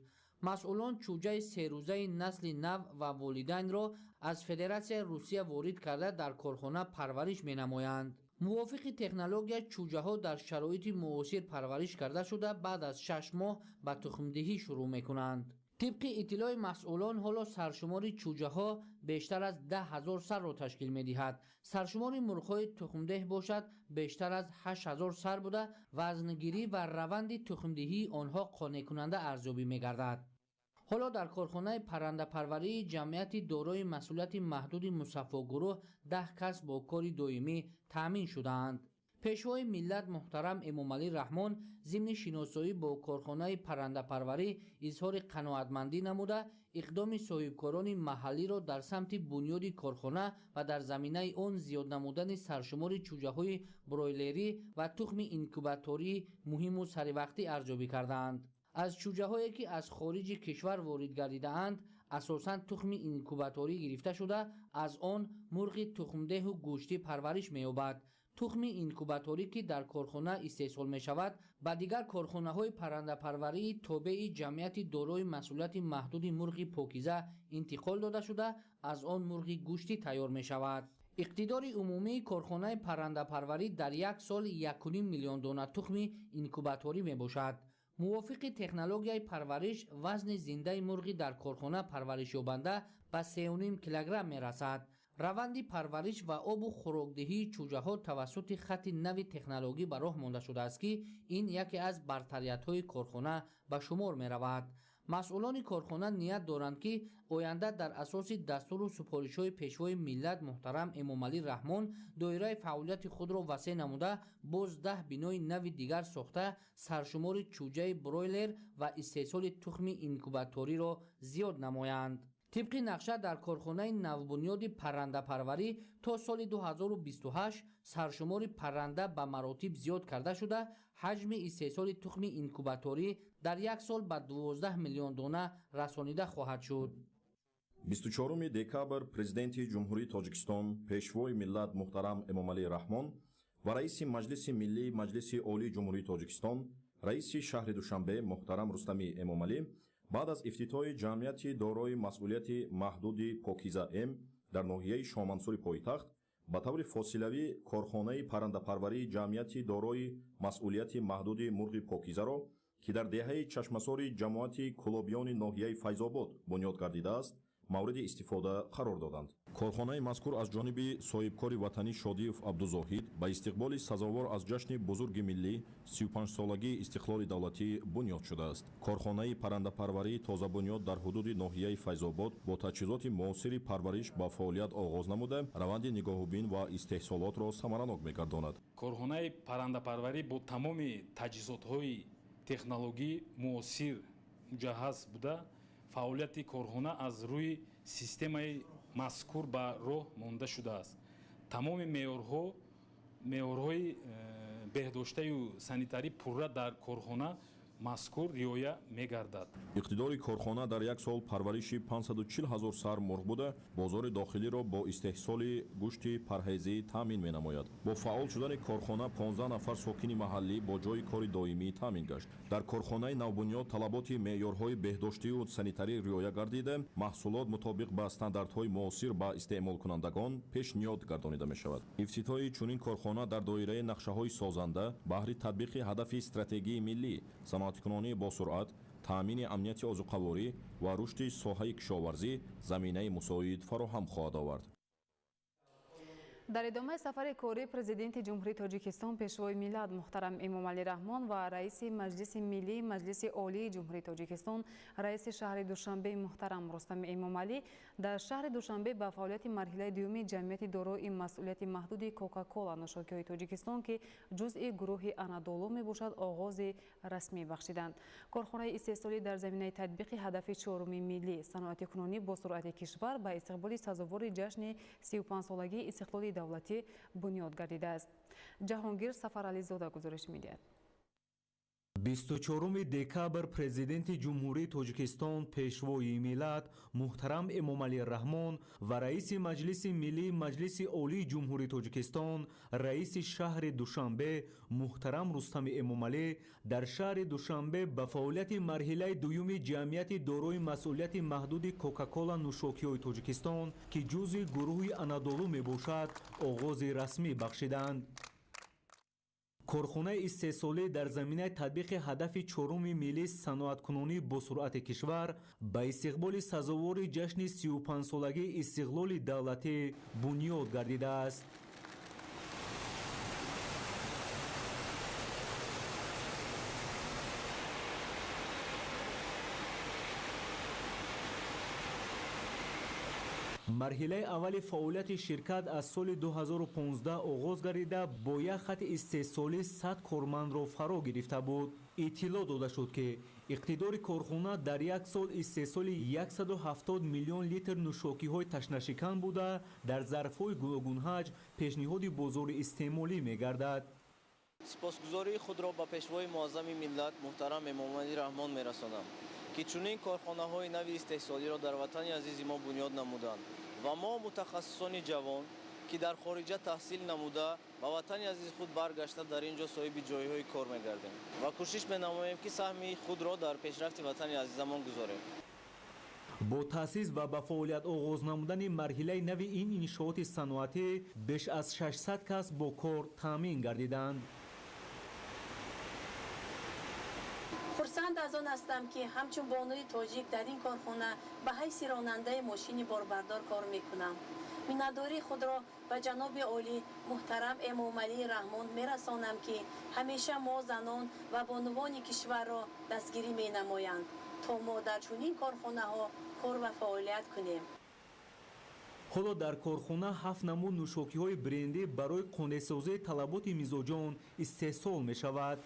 Speaker 15: Масъулон чӯҷаи серӯзаи насли нав ва волидайнро аз Федератсияи Русия ворид карда, дар корхона парвариш менамоянд. Мувофиқи технология чӯҷаҳо дар шароити муосир парвариш карда шуда, баъд аз 6 моҳ ба тухмдиҳӣ шурӯъ мекунанд. Тибқи иттилои масъулон, ҳоло саршумори чӯҷаҳо бештар аз 10 000 сарро ташкил медиҳад. Саршумори мурғҳои тухмдеҳ бошад бештар аз 8 000 сар буда, вазнгирӣ ва раванди тухмдиҳии онҳо қонеъкунанда арзёбӣ мегардад. Ҳоло дар корхонаи паррандапарварии ҷамъияти дорои масъулияти маҳдуди Мустафогурӯҳ 10 кас бо кори доимӣ таъмин шудаанд. Пешвои миллат муҳтарам Эмомалӣ Раҳмон зимни шиносоӣ бо корхонаи паррандапарварӣ изҳори қаноатмандӣ намуда, иқдоми соҳибкорони маҳаллиро дар самти бунёди корхона ва дар заминаи он зиёд намудани саршумори чӯҷаҳои бройлерӣ ва тухми инкубаторӣ муҳиму саривақтӣ арзёбӣ кардаанд. Аз чӯҷаҳое, ки аз хориҷи кишвар ворид гардидаанд, асосан тухми инкубаторӣ гирифта шуда, аз он мурғи тухмдеҳу гӯштӣ парвариш меёбад. Тухми инкубаторӣ, ки дар корхона истеҳсол мешавад, ба дигар корхонаҳои паррандапарварии тобеи ҷамъияти дорои масъулияти маҳдуди мурғи Покиза интиқол дода шуда, аз он мурғи гӯштӣ тайёр мешавад. Иқтидори умумии корхонаи паррандапарварӣ дар як сол 1,5 миллион дона тухми инкубаторӣ мебошад. Мувофиқи технологияи парвариш, вазни зиндаи мурғи дар корхона парваришёбанда ба 3,5 килограмм мерасад. Раванди парвариш ва обу хӯрокдиҳии чӯҷаҳо тавассути хати нави технологӣ ба роҳ монда шудааст, ки ин яке аз бартариятҳои корхона ба шумор меравад. Масъулони корхона ният доранд, ки оянда дар асоси дастуру супоришҳои Пешвои миллат муҳтарам Эмомалӣ Раҳмон доираи фаъолияти худро васеъ намуда, боз 10 бинои нави дигар сохта, саршумори чӯҷаи бройлер ва истеҳсоли тухми инкубаториро зиёд намоянд. Тибқи нақша, дар корхонаи навбунёди паррандапарварӣ то соли 2028 саршумори парранда ба маротиб зиёд карда шуда, ҳаҷми истеҳсоли тухми инкубаторӣ дар як сол ба 12 миллион дона расонида хоҳад шуд.
Speaker 16: 24 декабр Президенти Ҷумҳурии Тоҷикистон, Пешвои миллат муҳтарам Эмомалӣ Раҳмон ва Раиси Маҷлиси Миллии Маҷлиси Олии Ҷумҳурии Тоҷикистон, Раиси шаҳри Душанбе муҳтарам Рустами Эмомалӣ баъд аз ифтитоҳи ҷамъияти дорои масъулияти маҳдуди Покиза М дар ноҳияи Шоҳмансури пойтахт ба таври фосилавӣ корхонаи паррандапарварии ҷамъияти дорои масъулияти маҳдуди мурғи Покизаро, ки дар деҳаи Чашмасори ҷамоати Кулобиёни ноҳияи Файзобод бунёд гардидааст, мавриди истифода қарор доданд. Корхонаи мазкур аз ҷониби соҳибкори ватанӣ Шодиев Абдузоҳид ба истиқболи сазовор аз ҷашни бузурги миллӣ 35-солагии истиқлоли давлатӣ бунёд шудааст. Корхонаи паррандапарварии тозабунёд дар ҳудуди ноҳияи Файзобод бо таҷҳизоти муосири парвариш ба фаъолият оғоз намуда, раванди нигоҳубин ва истеҳсолотро самаранок мегардонад.
Speaker 17: Корхонаи паррандапарварӣ бо тамоми таҷҳизотҳои технологӣ муосир муҷаҳҳаз буда, фаъолияти корхона аз рӯи системаи Мазкур ба роҳ монда шудааст. Тамоми меъёрҳои беҳдоштаю санитарӣ пурра дар корхона мазкур риоя мегардад.
Speaker 16: Иқтидори корхона дар як сол парвариши 540 ҳазор сар мурғ буда, бозори дохилиро бо истеҳсоли гӯшти парҳезӣ таъмин менамояд. Бо фаъол шудани корхона 15 нафар сокини маҳаллӣ бо ҷойи кори доимӣ таъмин гашт. Дар корхонаи навбунёд талаботи меъёрҳои беҳдоштию санитарӣ риоя гардида, маҳсулот мутобиқ ба стандартҳои муосир ба истеъмолкунандагон пешниҳод гардонида мешавад. Ифтитоҳи чунин корхона дар доираи нақшаҳои созанда баҳри татбиқи ҳадафи стратегии миллӣ, саноаткунонии босуръат, таъмини амнияти озуқаворӣ ва рушди соҳаи кишоварзӣ заминаи мусоид фароҳам хоҳад овард.
Speaker 4: Дар идомаи сафари кории Президенти Ҷумҳурии Тоҷикистон, Пешвои миллат муҳтарам Эмомалӣ Раҳмон ва Раиси Маҷлиси Миллии Маҷлиси Олии Ҷумҳурии Тоҷикистон, Раиси шаҳри Душанбе муҳтарам Рустами Эмомалӣ дар шаҳри Душанбе ба фаъолияти марҳилаи дуюми ҷамъияти дорои масъулияти маҳдуди Кока-Кола нӯшокиҳои Тоҷикистон, ки ҷузъи гурӯҳи Анадолу мебошад, оғози расмӣ бахшиданд. Корхонаи истеҳсолӣ дар заминаи татбиқи ҳадафи чоруми миллӣ, саноатикунонӣ бо суръати кишвар ба истиқболи сазовори ҷашни 35-солагии истиқлоли давлатӣ бунёд гардидааст. Ҷаҳонгир Сафарализода гузориш медиҳад.
Speaker 18: 24 декабр Президенти Ҷумҳурии Тоҷикистон, Пешвои миллат муҳтарам Эмомалӣ Раҳмон ва Раиси Маҷлиси Миллии Маҷлиси Олии Ҷумҳурии Тоҷикистон, Раиси шаҳри Душанбе муҳтарам Рустами Эмомалӣ дар шаҳри Душанбе ба фаъолияти марҳилаи дуюми ҷамъияти дорои масъулияти маҳдуди Кока-Кола нӯшокиҳои Тоҷикистон, ки ҷузъи гурӯҳи Анадолу мебошад, оғози расмӣ бахшиданд. Корхонаи истеҳсолӣ дар заминаи татбиқи ҳадафи чоруми миллӣ, саноаткунонӣ босуръати кишвар ба истиқболи сазовори ҷашни 35-солагии истиқлоли давлатӣ бунёд гардидааст. Марҳилаи аввали фаъолияти ширкат аз соли 2015 оғоз гардида, бо як хати истеҳсолӣ 100 кормандро фаро гирифта буд. Иттилоъ дода шуд, ки иқтидори корхона дар як сол истеҳсоли 170 миллион литр нӯшокиҳои ташнашикан буда, дар зарфҳои гуногунҳаҷм пешниҳоди бозори истеъмолӣ мегардад.
Speaker 19: Сипосгузории худро ба Пешвои муаззами миллат муҳтарам Эмомалӣ Раҳмон мерасонам, ки чунин корхонаҳои нави истеҳсолиро дар ватани азизи мо бунёд намуданд ва мо мутахассисони ҷавон, ки дар хориҷа таҳсил намуда ба ватани азизи худ баргашта, дар ин ҷо соҳиби ҷойҳои кор мегардем ва кӯшиш менамоем, ки саҳми худро дар пешрафти ватани азизамон гузорем.
Speaker 18: Бо таъсис ва ба фаъолият оғоз намудани марҳилаи нави ин иншооти саноатӣ беш аз 600 кас бо кор таъмин гардиданд.
Speaker 20: Хурсанд аз он ҳастам, ки ҳамчун бонуи тоҷик дар ин корхона ба ҳайси ронандаи мошини борбардор кор мекунам. Миннатдории худро ба ҷаноби олӣ муҳтарам Эмомалӣ Раҳмон мерасонам, ки ҳамеша мо занон ва бонувони кишварро дастгирӣ менамоянд, то мо дар чунин корхонаҳо кор ва фаъолият кунем.
Speaker 18: Ҳоло дар корхона 7 намуд нӯшокиҳои брендӣ барои қонеъсозии талаботи мизоҷон истеҳсол мешавад.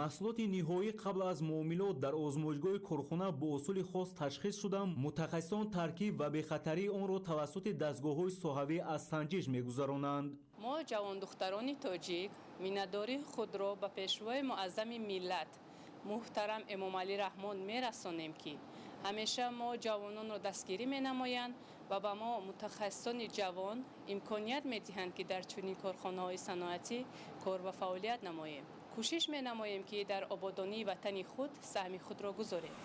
Speaker 18: Маҳсулоти ниҳоӣ қабл аз муомилот дар озмоишгоҳи корхона бо усули хос ташхис шуда, мутахассисон таркиб ва бехатарии онро тавассути дастгоҳҳои соҳавӣ аз санҷиш мегузаронанд.
Speaker 21: Мо ҷавондухтарони тоҷик миннатдории худро ба Пешвои муаззами миллат муҳтарам Эмомалӣ Раҳмон мерасонем, ки ҳамеша мо ҷавононро дастгирӣ менамоянд ва ба мо мутахассисони ҷавон имконият медиҳанд, ки дар чунин корхонаҳои саноатӣ кор ва фаъолият намоем. Кӯшиш менамоем, ки дар ободонии ватани худ саҳми худро гузорем.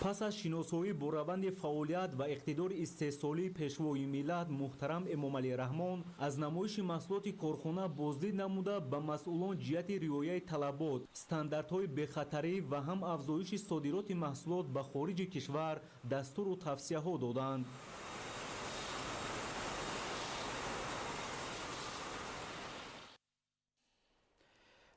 Speaker 18: Пас аз шиносоӣ бо раванди фаъолият ва иқтидори истеҳсолии Пешвои миллат муҳтарам Эмомалӣ Раҳмон аз намоиши маҳсулоти корхона боздид намуда, ба масъулон ҷиҳати риояи талабот, стандартҳои бехатарӣ ва ҳам афзоиши содироти маҳсулот ба хориҷи кишвар дастуру тавсияҳо доданд.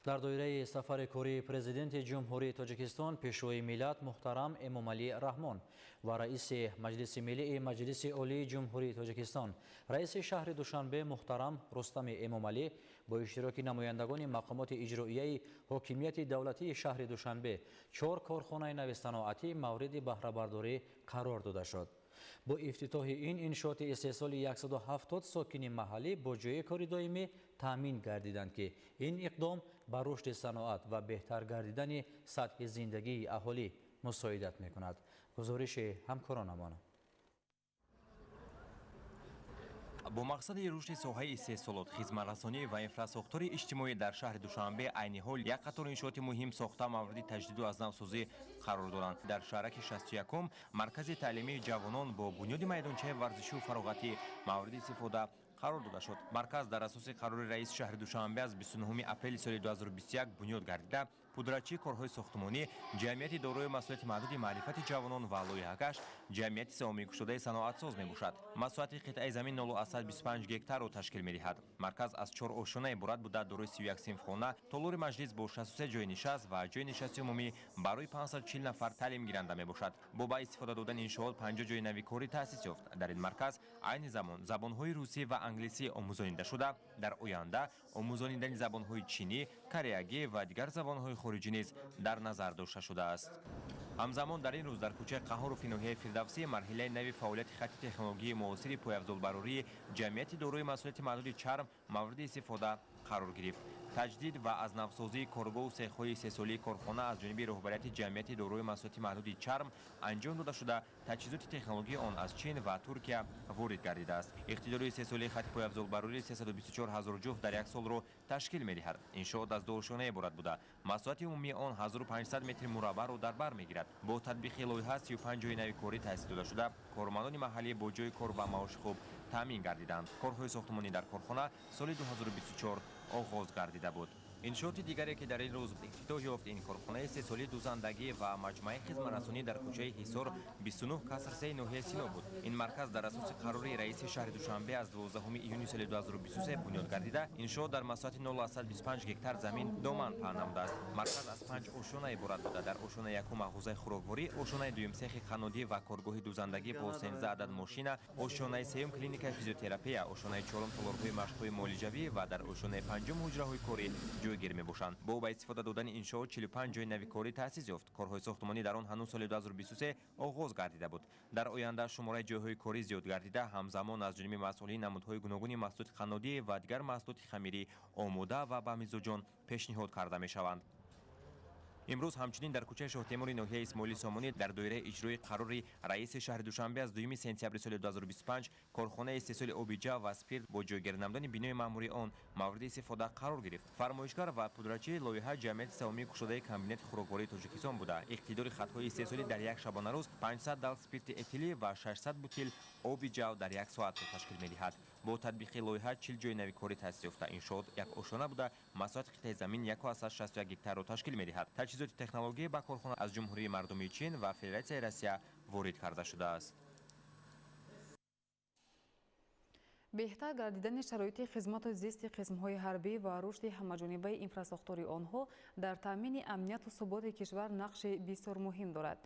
Speaker 1: Дар доираи сафари кории Президенти Ҷумҳурии Тоҷикистон, Пешвои миллат муҳтарам Эмомалӣ Раҳмон ва Раиси Маҷлиси Миллии Маҷлиси Олии Ҷумҳурии Тоҷикистон, Раиси шаҳри Душанбе муҳтарам Рустами Эмомалӣ бо иштироки намояндагони мақомоти иҷроияи ҳокимияти давлатии шаҳри Душанбе 4 корхонаи нави саноатӣ мавриди баҳрабардорӣ қарор дода шуд. Бо ифтитоҳи ин иншооти истеҳсоли 170 сокини маҳаллӣ бо ҷойи кори доимӣ таъмин гардиданд, ки ин иқдом ба рушди саноат ва беҳтар гардидани сатҳи зиндагии аҳолӣ мусоидат мекунад. Гузориши ҳамкоронамон.
Speaker 3: Бо мақсади рушди соҳаи истеҳсолот, хизматрасонӣ ва инфрасохтори иҷтимоӣ дар шаҳри Душанбе айни ҳол як қатор иншооти муҳим сохта мавриди таҷдиду аз навсозӣ қарор доранд. Дар шаҳраки 61 маркази таълимии ҷавонон бо бунёди майдончаи варзишию фароғатӣ мавриди истифода қарор дода шуд. Марказ дар асоси қарори раиси шаҳри Душанбе аз 29 апрели соли 2021 бунёд гардида, пудрачии корҳои сохтмонӣ ҷамъияти дорои масъулияти маҳдуди маърифати ҷавонон ва лоиҳакаш ҷамъияти саҳомикушодаи саноатсоз мебошад. Масоҳати қитъаи замин 0,25 гектарро ташкил медиҳад. Марказ аз 4 ошёна иборат буда, дорои 31 синфхона, толори маҷлис бо 63 ҷойи нишаст ва ҷойи нишасти умумӣ барои 540 нафар таълимгиранда мебошад. Бо ба истифода додани иншоот 50 ҷойи нави корӣ таъсис ёфт. Дар ин марказ айни замон забонҳои русӣ ва англисӣ омӯзонида шуда, дар оянда омӯзонидани забонҳои чинӣ, кореягӣ ва дигар забонҳои хориҷӣ низ дар назар дошта шудааст. Ҳамзамон дар ин рӯз дар кӯчаи Қаҳҳорофи ноҳияи Фирдавсӣ марҳилаи нави фаъолияти хатти технологияи муосири пойафзолбарории ҷамъияти дорои масъулияти маҳдуди чарм мавриди истифода қарор гирифт. Таҷдид ва аз навсозии коргоҳу сехҳои истеҳсолии корхона аз ҷониби роҳбарияти ҷамъияти дорои масъулияти маҳдуди чарм анҷом дода шуда, таҷҳизоти технологии он аз Чин ва Туркия ворид гардидааст. Иқтидори истеҳсолии хатти пойафзолбарории 324 ҳазор ҷуфт дар як солро ташкил медиҳад. Иншоот аз 2 ошёна иборат буда, масоҳати умумии он 1500 метри мураббаъро дар бар мегирад. Бо татбиқи лоиҳа 35 ҷойи нави корӣ таъсис дода шуда, кормандони маҳаллӣ бо ҷойи кор ва маоши хуб таъмин гардиданд. Корҳои сохтмонӣ дар корхона соли 2024 оғоз гардида буд. Иншооти дигаре, ки дар ин рӯз ифтитоҳ ёфт, ин корхонаи истеҳсолии дузандагӣ ва маҷмӯаи хизматрасонӣ дар кӯчаи Ҳисор 29 каср 3 ноҳияи Сино буд. Ин марказ дар асоси қарори раиси шаҳри Душанбе аз 12 июни соли 2023 бунёд гардида, иншоот дар масоҳати 0,25 гектар замин доман паҳн намудааст. Марказ аз 5 ошёна иборат буда, дар ошёнаи якум мағозаи хӯрокворӣ, ошёнаи дуюм сехи қаннодӣ ва коргоҳи дузандагӣ бо 13 адад мошина, ошёнаи сеюм клиникаи физиотерапия, ошёнаи чорум толорҳои машқҳои муолиҷавӣ ва дар ошёнаи панҷум ҳуҷраҳои корӣ ҷойгир мебошанд. Бо ба истифода додани иншоот 45 ҷойи нави корӣ таъсис ёфт. Корҳои сохтмонӣ дар он ҳанӯз соли 2023 оғоз гардида буд. Дар оянда шумораи ҷойҳои корӣ зиёд гардида, ҳамзамон аз ҷониби масъулин намудҳои гуногуни маҳсулоти қаннодӣ ва дигар маҳсулоти хамирӣ омода ва ба мизоҷон пешниҳод карда мешаванд. Имрӯз ҳамчунин дар кӯчаи Шоҳтемури ноҳияи Исмоили Сомонӣ дар доираи иҷрои қарори раиси шаҳри Душанбе аз 2 сентябри соли 2025 корхонаи истеҳсоли оби ҷав ва спирт бо ҷойгир намудани бинои маъмурии он мавриди истифода қарор гирифт. Фармоишгар ва пудрачии лоиҳа ҷамъияти саҳомии кушодаи комбинати хӯроквории Тоҷикистон буда, иқтидори хатҳои истеҳсолӣ дар як шабонарӯз 500 дал спирти этилӣ ва 600 бутил оби ҷав дар як соатро ташкил медиҳад. Бо татбиқи лоиҳа 40 ҷойи нави корӣ таъсис ёфта, иншоот як ошёна буда, масоҳати қитъаи замин 1,61 гектарро ташкил медиҳад. Таҷҳизоти технология ба корхона аз Ҷумҳурии Мардумии Чин ва Федератсияи Россия ворид карда шудааст.
Speaker 4: Беҳтар гардидани шароити хизмату зисти қисмҳои ҳарбӣ ва рушди ҳамаҷонибаи инфрасохтори онҳо дар таъмини амнияту суботи кишвар нақши бисёр муҳим дорад.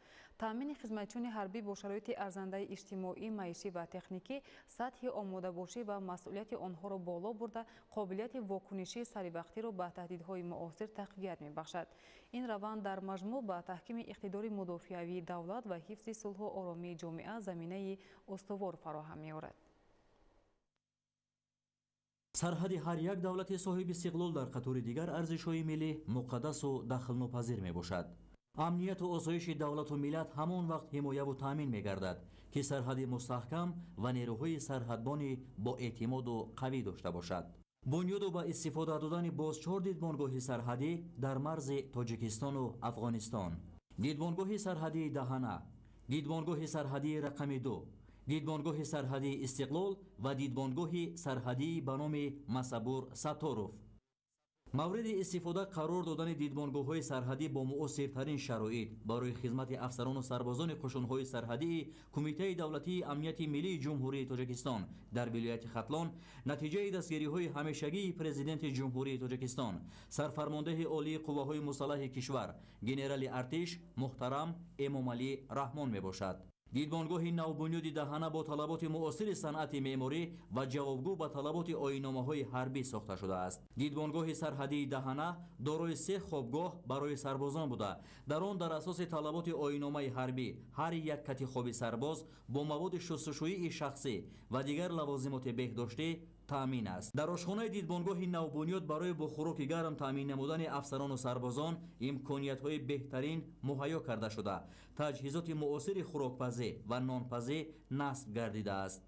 Speaker 4: Таъмини хизматчиёни ҳарбӣ бо шароити арзандаи иҷтимоӣ, маишӣ ва техникӣ сатҳи омодабошӣ ва масъулияти онҳоро боло бурда, қобилияти вокунишии саривақтиро ба таҳдидҳои муосир тақвият мебахшад. Ин раванд дар маҷмӯъ ба таҳкими иқтидори мудофиавии давлат ва ҳифзи сулҳу оромии ҷомеа заминаи устувор фароҳам меорад.
Speaker 1: Сарҳади ҳар як давлати соҳиби истиқлол дар қатори дигар арзишҳои миллӣ муқаддасу дахлнопазир мебошад. Амнияту осоиши давлату миллат ҳамон вақт ҳимояву таъмин мегардад, ки сарҳади мустаҳкам ва нерӯҳои сарҳадбони боэътимоду қавӣ дошта бошад. Бунёду ба истифода додани боз 4 дидбонгоҳи сарҳадӣ дар марзи Тоҷикистону Афғонистон: дидбонгоҳи сарҳадии Даҳана, дидбонгоҳи сарҳадии рақами 2, дидбонгоҳи сарҳадии Истиқлол ва дидбонгоҳи сарҳадии ба номи Масабур Сатторов. Мавриди истифода қарор додани дидбонгоҳҳои сарҳадӣ бо муосиртарин шароит барои хизмати афсарону сарбозони қушунҳои сарҳадии Кумитаи давлатии амнияти миллии Ҷумҳурии Тоҷикистон дар вилояти Хатлон натиҷаи дастгириҳои ҳамешагии Президенти Ҷумҳурии Тоҷикистон, сарфармондеҳи олии қувваҳои мусаллаҳи кишвар, генерали артиш муҳтарам Эмомалӣ Раҳмон мебошад. Дидбонгоҳи навбунёди Даҳана бо талаботи муосири санъати меъморӣ ва ҷавобгӯ ба талаботи оинномаҳои ҳарбӣ сохта шудааст. Дидбонгоҳи сарҳадии Даҳана дорои 3 хобгоҳ барои сарбозон буда, дар он дар асоси талаботи оинномаи ҳарбӣ ҳар як кати хоби сарбоз бо маводи шустушӯии шахсӣ ва дигар лавозимоти беҳдоштӣ таъмин аст. Дар ошхонаи дидбонгоҳи навбунёд барои бо хӯроки гарм таъмин намудани афсарону сарбозон имкониятҳои беҳтарин муҳайё карда шуда, таҷҳизоти муосири хӯрокпазӣ ва нонпазӣ насб гардидааст.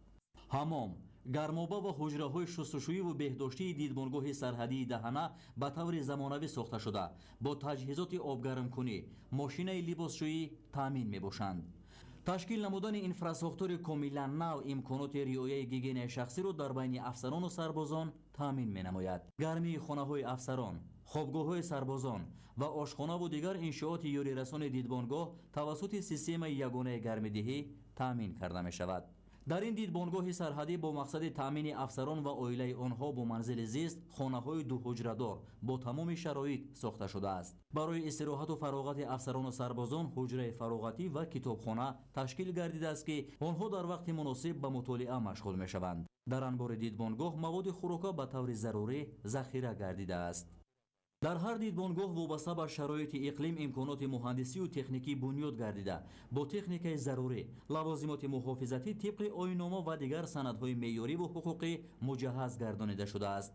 Speaker 1: Ҳамом, гармоба ва ҳуҷраҳои шустушӯиву беҳдоштии дидбонгоҳи сарҳадии Даҳана ба таври замонавӣ сохта шуда, бо таҷҳизоти обгармкунӣ, мошинаи либосшӯӣ таъмин мебошанд. Ташкил намудани инфрасохтори комилан нав имконоти риояи гигиенаи шахсиро дар байни афсарону сарбозон таъмин менамояд. Гармии хонаҳои афсарон, хобгоҳҳои сарбозон ва ошхонаву дигар иншооти ёрирасони дидбонгоҳ тавассути системаи ягонаи гармидиҳӣ таъмин карда мешавад. Дар ин дидбонгоҳи сарҳадӣ бо мақсади таъмини афсарон ва оилаи онҳо бо манзили зист хонаҳои дуҳуҷрадор бо тамоми шароит сохта шудааст. Барои истироҳату фароғати афсарону сарбозон ҳуҷраи фароғатӣ ва китобхона ташкил гардидааст, ки онҳо дар вақти муносиб ба мутолиа машғул мешаванд. Дар анбори дидбонгоҳ маводи хӯрока ба таври зарурӣ захира гардидааст. Дар ҳар дидбонгоҳ вобаста ба шароити иқлим имконоти муҳандисию техникӣ бунёд гардида, бо техникаи зарурӣ, лавозимоти муҳофизатӣ тибқи оиннома ва дигар санадҳои меъёриву ҳуқуқӣ муҷаҳҳаз гардонида шудааст.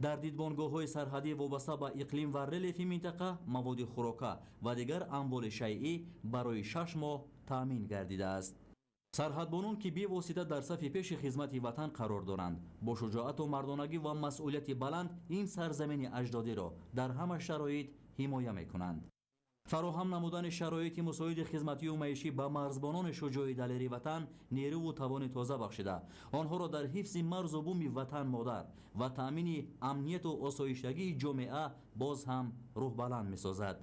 Speaker 1: Дар дидбонгоҳҳои сарҳадӣ вобаста ба иқлим ва релефи минтақа маводи хӯрока ва дигар амволи шайъӣ барои 6 моҳ таъмин гардидааст. Сарҳадбонон, ки бевосита дар сафи пеши хизмати ватан қарор доранд, бо шуҷоату мардонагӣ ва масъулияти баланд ин сарзамини аҷдодиро дар ҳама шароит ҳимоя мекунанд. Фароҳам намудани шароити мусоиди хизматию маишӣ ба марзбонони шуҷои далери ватан нерӯву тавони тоза бахшида, онҳоро дар ҳифзи марзу буми ватан модар ва таъмини амнияту осоиштагии ҷомеа боз ҳам рӯҳбаланд месозад.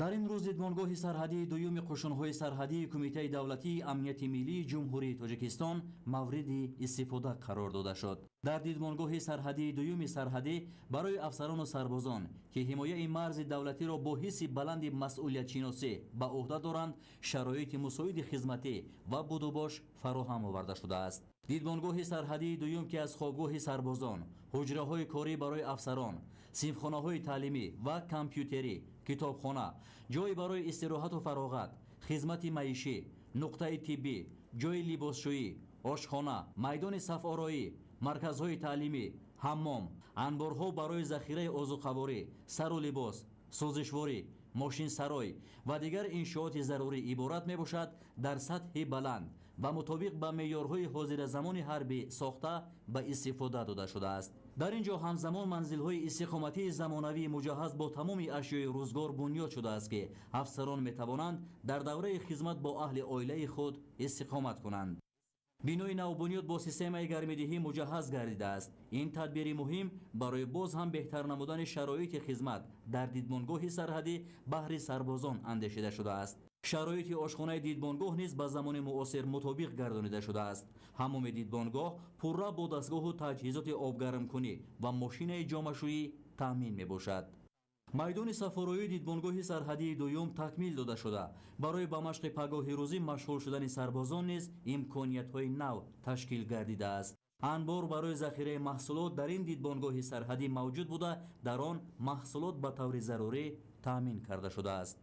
Speaker 1: Дар ин рӯз дидбонгоҳи сарҳадии дуюми қушунҳои сарҳадии Кумитаи давлатии амнияти миллии Ҷумҳурии Тоҷикистон мавриди истифода қарор дода шуд. Дар дидбонгоҳи сарҳадии дуюми сарҳадӣ барои афсарону сарбозон, ки ҳимояи марзи давлатиро бо ҳисси баланди масъулиятшиносӣ ба ӯҳда доранд, шароити мусоиди хизматӣ ва будубош фароҳам оварда шудааст. Дидбонгоҳи сарҳадии дуюм, ки аз хобгоҳи сарбозон, ҳуҷраҳои корӣ барои афсарон, синфхонаҳои таълимӣ ва компютерӣ, китобхона, ҷой барои истироҳату фароғат, хизмати маишӣ, нуқтаи тиббӣ, ҷойи либосшӯӣ, ошхона, майдони сафороӣ, марказҳои таълимӣ, ҳаммом, анборҳо барои захираи озуқаворӣ, сару либос, сӯзишворӣ, мошинсарой ва дигар иншооти зарурӣ иборат мебошад, дар сатҳи баланд ва мутобиқ ба меъёрҳои ҳозиразамони ҳарбӣ сохта ба истифода дода шудааст. Дар ин ҷо ҳамзамон манзилҳои истиқоматии замонавии муҷаҳҳаз бо тамоми ашёи рӯзгор бунёд шудааст, ки афсарон метавонанд дар давраи хизмат бо аҳли оилаи худ истиқомат кунанд. Бинои навбунёд бо системаи гармидиҳӣ муҷаҳҳаз гардидааст. Ин тадбири муҳим барои боз ҳам беҳтар намудани шароити хизмат дар дидбонгоҳи сарҳадӣ баҳри сарбозон андешида шудааст. Шароити ошхонаи дидбонгоҳ низ ба замони муосир мутобиқ гардонида шудааст. Ҳамоми дидбонгоҳ пурра бо дастгоҳу таҷҳизоти обгармкунӣ ва мошинаи ҷомашӯӣ таъмин мебошад. Майдони сафороии дидбонгоҳи сарҳадии дуюм такмил дода шуда, барои ба машқи пагоҳи рӯзӣ машғул шудани сарбозон низ имкониятҳои нав ташкил гардидааст. Анбор барои захираи маҳсулот дар ин дидбонгоҳи сарҳадӣ мавҷуд буда, дар он маҳсулот ба таври зарурӣ таъмин карда шудааст.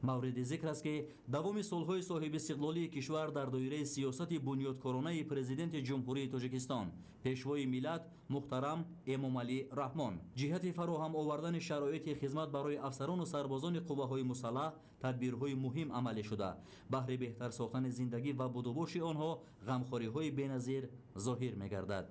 Speaker 1: Мавриди зикр аст, ки давоми солҳои соҳибистиқлолии кишвар дар доираи сиёсати бунёдкоронаи Президенти Ҷумҳурии Тоҷикистон, Пешвои миллат муҳтарам Эмомалӣ Раҳмон, ҷиҳати фароҳам овардани шароити хизмат барои афсарону сарбозони қувваҳои мусаллаҳ тадбирҳои муҳим амалӣ шуда, баҳри беҳтар сохтани зиндагӣ ва будубоши онҳо ғамхориҳои беназир зоҳир мегардад.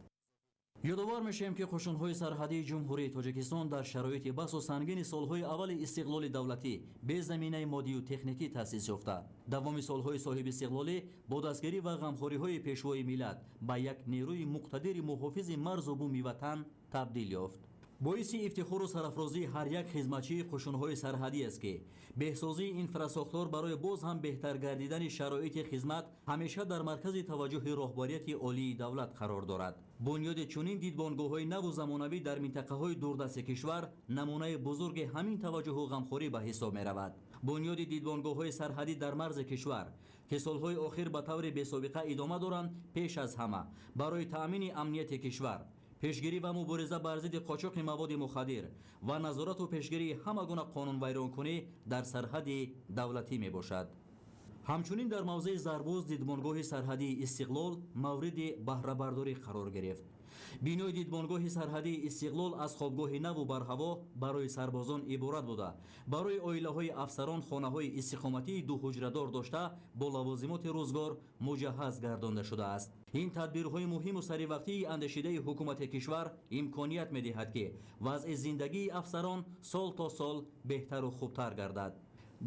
Speaker 1: Ёдовар мешавем, ки қушунҳои сарҳадии Ҷумҳурии Тоҷикистон дар шароити басу сангини солҳои аввали истиқлоли давлатӣ бе заминаи моддию техникӣ таъсис ёфта, давоми солҳои соҳибистиқлолӣ бо дастгирӣ ва ғамхориҳои Пешвои миллат ба як нерӯи муқтадири муҳофизи марзу буми ватан табдил ёфт. Боиси ифтихору сарафрозии ҳар як хизматчии қушунҳои сарҳадӣ аст, ки беҳсозии инфрасохтор барои боз ҳам беҳтар гардидани шароити хизмат ҳамеша дар маркази таваҷҷӯҳи роҳбарияти олии давлат қарор дорад. Бунёди чунин дидбонгоҳҳои наву замонавӣ дар минтақаҳои дурдасти кишвар намунаи бузурги ҳамин таваҷҷӯҳу ғамхорӣ ба ҳисоб меравад. Бунёди дидбонгоҳҳои сарҳадӣ дар марзи кишвар, ки солҳои охир ба таври бесобиқа идома доранд, пеш аз ҳама барои таъмини амнияти кишвар, пешгирӣ ва мубориза бар зидди қочоқи маводи мухаддир ва назорату пешгирии ҳама гуна қонунвайронкунӣ дар сарҳади давлатӣ мебошад. Ҳамчунин дар мавзеи Зарбоз дидбонгоҳи сарҳадии Истиқлол мавриди баҳрабардорӣ қарор гирифт. Бинои дидбонгоҳи сарҳадии Истиқлол аз хобгоҳи наву барҳаво барои сарбозон иборат буда, барои оилаҳои афсарон хонаҳои истиқоматии дуҳуҷрадор дошта, бо лавозимоти рӯзгор муҷаҳҳаз гардонда шудааст. Ин тадбирҳои муҳиму саривақтии андешидаи ҳукумати кишвар имконият медиҳад, ки вазъи зиндагии афсарон сол то сол беҳтару хубтар гардад.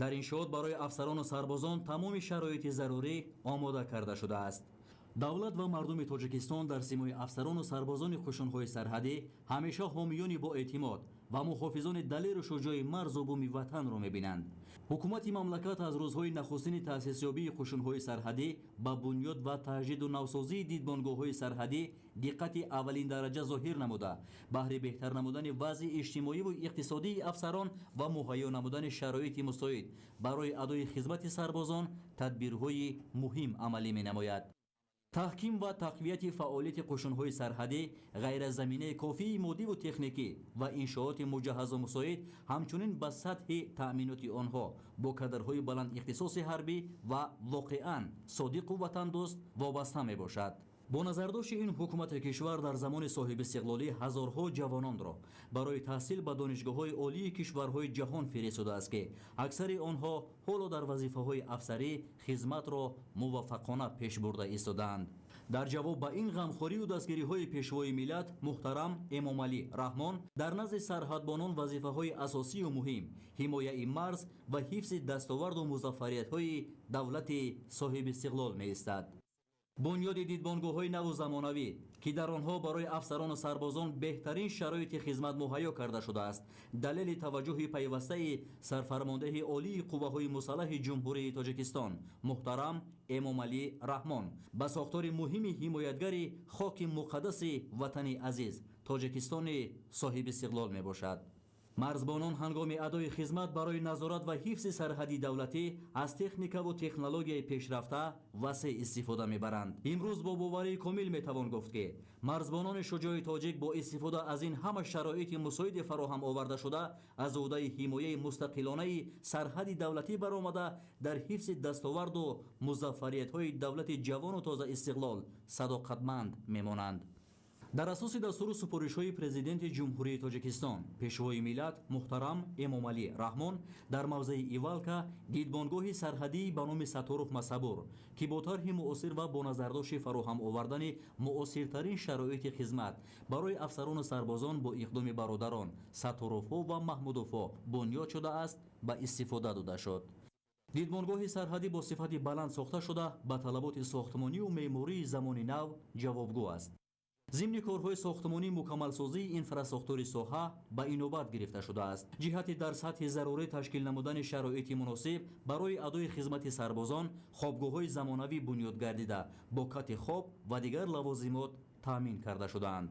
Speaker 1: Дар иншоот барои афсарону сарбозон тамоми шароити зарурӣ омода карда шудааст. Давлат ва мардуми Тоҷикистон дар симои афсарону сарбозони қушунҳои сарҳадӣ ҳамеша ҳомиёни боэътимод ва муҳофизони далеру шуҷои марзу буми ватанро мебинанд. Ҳукумати мамлакат аз рӯзҳои нахустини таъсисёбии қушунҳои сарҳадӣ ба бунёд ва таҷдиду навсозии дидбонгоҳҳои сарҳадӣ диққати аввалиндараҷа зоҳир намуда, баҳри беҳтар намудани вазъи иҷтимоиву иқтисодии афсарон ва муҳайё намудани шароити мусоид барои адои хизмати сарбозон тадбирҳои муҳим амалӣ менамояд. Таҳким ва тақвияти фаъолияти қушунҳои сарҳадӣ ғайр аз заминаи кофии моддиву техникӣ ва иншооти муҷаҳҳазу мусоид, ҳамчунин ба сатҳи таъминоти онҳо бо кадрҳои баландихтисоси ҳарбӣ ва воқеан содиқу ватандӯст вобаста мебошад. Бо назардошти ин, ҳукумати кишвар дар замони соҳибистиқлолӣ ҳазорҳо ҷавононро барои таҳсил ба донишгоҳҳои олии кишварҳои ҷаҳон фиристодааст, ки аксари онҳо ҳоло дар вазифаҳои афсарӣ хизматро муваффақона пеш бурда истодаанд. Дар ҷавоб ба ин ғамхорию дастгириҳои Пешвои миллат муҳтарам Эмомалӣ Раҳмон дар назди сарҳадбонон вазифаҳои асосию муҳим ҳимояи марз ва ҳифзи дастоварду музаффариятҳои давлати соҳибистиқлол меистад. Бунёди дидбонгоҳҳои наву замонавӣ, ки дар онҳо барои афсарону сарбозон беҳтарин шароити хизмат муҳайё карда шудааст, далели таваҷҷӯҳи пайвастаи сарфармондеҳи олии қувваҳои мусаллаҳи Ҷумҳурии Тоҷикистон муҳтарам Эмомалӣ Раҳмон ба сохтори муҳими ҳимоятгари хоки муқаддаси ватани азиз Тоҷикистони соҳибистиқлол мебошад. Марзбонон ҳангоми адои хизмат барои назорат ва ҳифзи сарҳади давлатӣ аз техникаву технологияи пешрафта васеъ истифода мебаранд. Имрӯз бо боварии комил метавон гуфт, ки марзбонони шуҷои тоҷик бо истифода аз ин ҳама шароити мусоиде фароҳам оварда шуда, аз ӯҳдаи ҳимояи мустақилонаи сарҳади давлатӣ баромада, дар ҳифзи дастоварду музаффариятҳои давлати ҷавону тозаистиқлол садоқатманд мемонанд. Дар асоси дастуру супоришҳои Президенти Ҷумҳурии Тоҷикистон, Пешвои миллат муҳтарам Эмомалӣ Раҳмон дар мавзеи Ивалка дидбонгоҳи сарҳадии ба номи Сатторов Масабур, ки бо тарҳи муосир ва бо назардошти фароҳам овардани муосиртарин шароити хизмат барои афсарону сарбозон бо иқдоми бародарон Сатторовҳо ва Маҳмудовҳо бунёд шудааст, ба истифода дода шуд. Дидбонгоҳи сарҳадӣ бо сифати баланд сохта шуда, ба талаботи сохтмонию меъмории замони нав ҷавобгӯ аст. Зимни корҳои сохтмонӣ мукаммалсозии инфрасохтори соҳа ба инобат гирифта шудааст. Ҷиҳати дар сатҳи зарурӣ ташкил намудани шароити муносиб барои адои хизмати сарбозон хобгоҳҳои замонавӣ бунёд гардида, бо кати хоб ва дигар лавозимот таъмин карда шудаанд.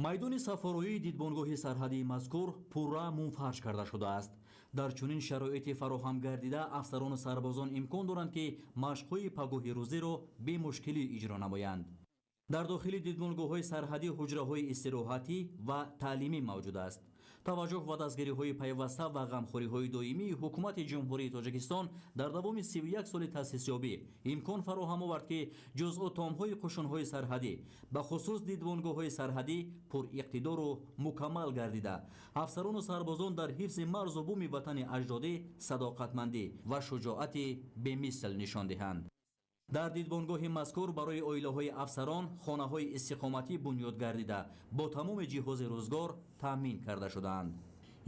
Speaker 1: Майдони сафароии дидбонгоҳи сарҳадии мазкур пурра мунфарш карда шудааст. Дар чунин шароити фароҳам гардида афсарону сарбозон имкон доранд, ки машқҳои пагоҳи рӯзиро бемушкилӣ иҷро намоянд. Дар дохили дидбонгоҳҳои сарҳадӣ ҳуҷраҳои истироҳатӣ ва таълимӣ мавҷуд аст. Таваҷҷӯҳ ва дастгириҳои пайваста ва ғамхориҳои доимии ҳукумати Ҷумҳурии Тоҷикистон дар давоми 31 соли таъсисёбӣ имкон фароҳам овард, ки ҷузъу томҳои қушунҳои сарҳадӣ, ба хусус дидбонгоҳҳои сарҳадӣ пуриқтидору мукаммал гардида, афсарону сарбозон дар ҳифзи марзу буми ватани аҷдодӣ садоқатмандӣ ва шуҷоати бемисл нишон диҳанд. Дар дидбонгоҳи мазкур барои оилаҳои афсарон хонаҳои истиқоматӣ бунёд гардида, бо тамоми ҷиҳози рӯзгор таъмин карда шудаанд.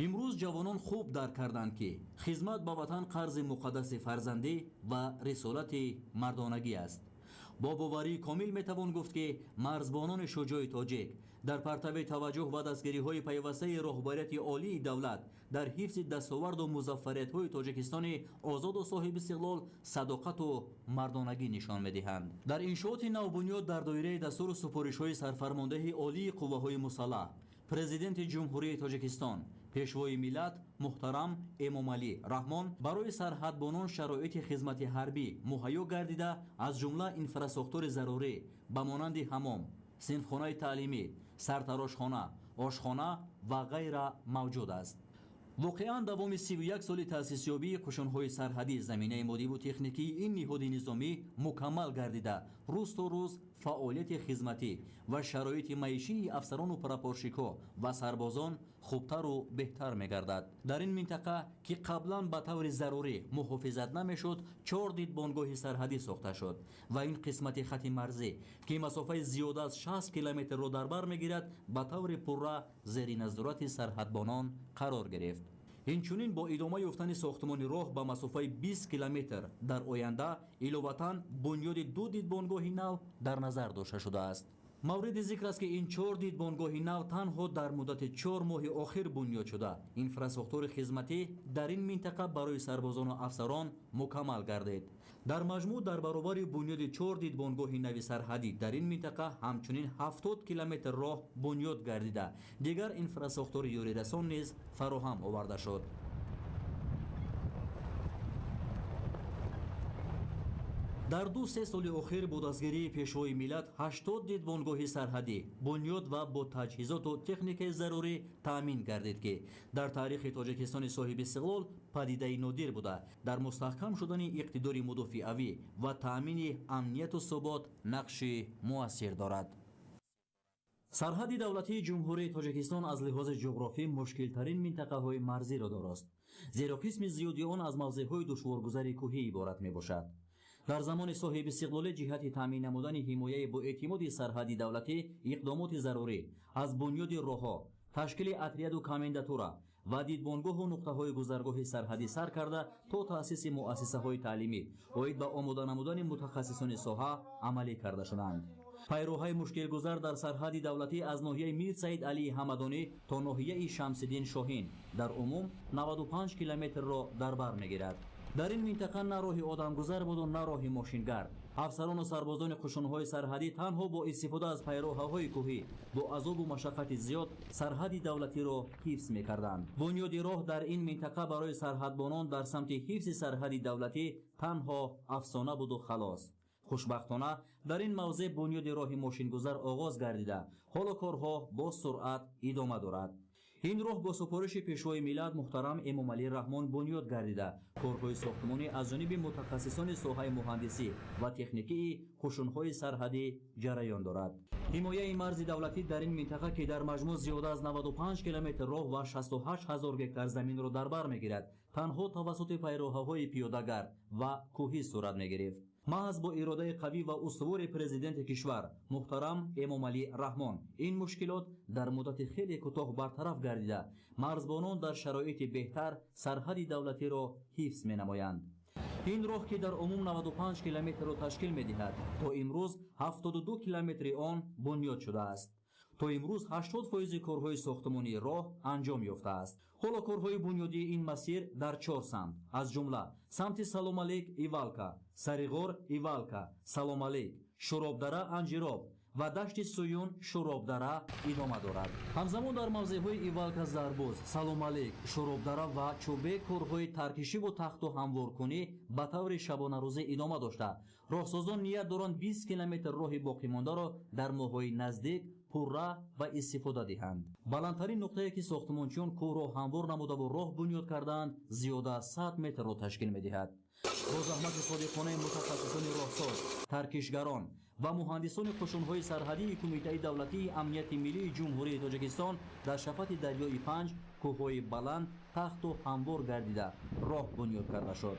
Speaker 1: Имрӯз ҷавонон хуб дарк карданд, ки хизмат ба ватан қарзи муқаддаси фарзандӣ ва рисолати мардонагӣ аст. Бо боварии комил метавон гуфт, ки марзбонони шуҷои тоҷик дар партави таваҷҷӯҳ ва дастгириҳои пайвастаи роҳбарияти олии давлат дар ҳифзи дастоварду музаффариятҳои Тоҷикистони озоду соҳибистиқлол садоқату мардонагӣ нишон медиҳанд. Дар иншооти навбунёд дар доираи дастуру супоришҳои сарфармондеҳи олии қувваҳои мусаллаҳ, Президенти Ҷумҳурии Тоҷикистон, Пешвои миллат муҳтарам Эмомалӣ Раҳмон барои сарҳадбонон шароити хизмати ҳарбӣ муҳайё гардида, аз ҷумла инфрасохтори зарурӣ ба монанди ҳамом, синфхонаи таълимӣ, сартарошхона, ошхона ва ғайра мавҷуд аст. Воқеан, давоми 31 соли таъсисёбии қушунҳои сарҳадӣ заминаи моддиву техникии ин ниҳоди низомӣ мукаммал гардида, рӯз то рӯз фаъолияти хизматӣ ва шароити маишии афсарону прапорщикҳо ва сарбозон хубтару беҳтар мегардад. Дар ин минтақа, ки қаблан ба таври зарурӣ муҳофизат намешуд, чор дидбонгоҳи сарҳадӣ сохта шуд ва ин қисмати хати марзӣ, ки масофаи зиёда аз 60 километрро дар бар мегирад, ба таври пурра зери назорати сарҳадбонон қарор гирифт. Инчунин бо идома ёфтани сохтмони роҳ ба масофаи 20 километр дар оянда иловатан бунёди ду дидбонгоҳи нав дар назар дошта шудааст. Мавриди зикр аст, ки ин чор дидбонгоҳи нав танҳо дар муддати 4 моҳи охир бунёд шуда, инфрасохтори хизматӣ дар ин минтақа барои сарбозону афсарон мукаммал гардид. Дар маҷмӯъ, дар баробари бунёди чор дидбонгоҳи нави сарҳадӣ дар ин минтақа ҳамчунин 70 километр роҳ бунёд гардида, дигар инфрасохтори ёрирасон низ фароҳам оварда шуд. Дар 2-3 соли охир бо дастгирии Пешвои миллат 80 дидбонгоҳи сарҳадӣ бунёд ва бо таҷҳизоту техникаи зарурӣ таъмин гардид, ки дар таърихи Тоҷикистони соҳибистиқлол падидаи нодир буда, дар мустаҳкам шудани иқтидори мудофиавӣ ва таъмини амнияту субот нақши муассир дорад. Сарҳади давлатии Ҷумҳурии Тоҷикистон аз лиҳози ҷуғрофӣ мушкилтарин минтақаҳои марзиро дорост, зеро қисми зиёди он аз мавзеъҳои душворгузари кӯҳӣ иборат мебошад. Дар замони соҳибистиқлолӣ ҷиҳати таъмин намудани ҳимояи боэътимоди сарҳади давлатӣ иқдомоти зарурӣ аз бунёди роҳҳо, ташкили отряду комендатура ва дидбонгоҳу нуқтаҳои гузаргоҳи сарҳадӣ сар карда то таъсиси муассисаҳои таълимӣ оид ба омода намудани мутахассисони соҳа амалӣ карда шуданд. Пайроҳаи мушкилгузар дар сарҳади давлатӣ аз ноҳияи Мир Саид Алии Ҳамадонӣ то ноҳияи Шамсиддин Шоҳин дар умум 95 километрро дар бар мегирад. Дар ин минтақа на роҳи одамгузар буду, на роҳи мошингард. Афсарону сарбозони қушунҳои сарҳадӣ танҳо бо истифода аз пайроҳаҳои кӯҳӣ бо азобу машаққати зиёд сарҳади давлатиро ҳифз мекарданд. Бунёди роҳ дар ин минтақа барои сарҳадбонон дар самти ҳифзи сарҳади давлатӣ танҳо афсона буду халос. Хушбахтона, дар ин мавзеъ бунёди роҳи мошингузар оғоз гардида, ҳоло корҳо бо суръат идома дорад. Ин роҳ бо супориши Пешвои миллат муҳтарам Эмомалӣ Раҳмон бунёд гардида, корҳои сохтмонӣ аз ҷониби мутахассисони соҳаи муҳандисӣ ва техникии қушунҳои сарҳадӣ ҷараён дорад. Ҳимояи марзи давлатӣ дар ин минтақа, ки дар маҷмӯъ зиёда аз 95 километр роҳ ва 68 ҳазор гектар заминро дар бар мегирад, танҳо тавассути пайроҳаҳои пиёдагард ва кӯҳӣ сурат мегирифт. Маҳз бо иродаи қавӣ ва устувори Президенти кишвар муҳтарам Эмомалӣ Раҳмон ин мушкилот дар муддати хеле кӯтоҳ бартараф гардида, марзбонон дар шароити беҳтар сарҳади давлатиро ҳифз менамоянд. Ин роҳ, ки дар умум 95 километрро ташкил медиҳад, то имрӯз 72 километри он бунёд шудааст. То имрӯз 80% корҳои сохтмонии роҳ анҷом ёфтааст. Ҳоло корҳои бунёдии ин масир дар чор самт, аз ҷумла самти Саломалек Ивалка, Сариғор Ивалка, Саломалек, Шуробдара Анҷироб ва дашти Суюн Шуробдара идома дорад. Ҳамзамон дар мавзеъҳои Ивалка Зарбуз, Саломалек, Шуробдара ва Чӯбе корҳои таркишиву тахту ҳамворкунӣ ба таври шабонарӯзӣ идома дошта, роҳсозон ният доранд 20 километр роҳи боқимондаро дар моҳҳои наздик пурра ба истифода диҳанд. Баландтарин нуқтае, ки сохтмончиён кӯҳро ҳамвор намудаву роҳ бунёд кардаанд, зиёда аз 100 метрро ташкил медиҳад. Бо заҳмати содиқонаи мутахассисони роҳсоз, таркишгарон ва муҳандисони қушунҳои сарҳадии Кумитаи давлатии амнияти миллии Ҷумҳурии Тоҷикистон дар шафати дарёи Панҷ кӯҳҳои баланд тахту ҳамвор гардида, роҳ бунёд карда шуд.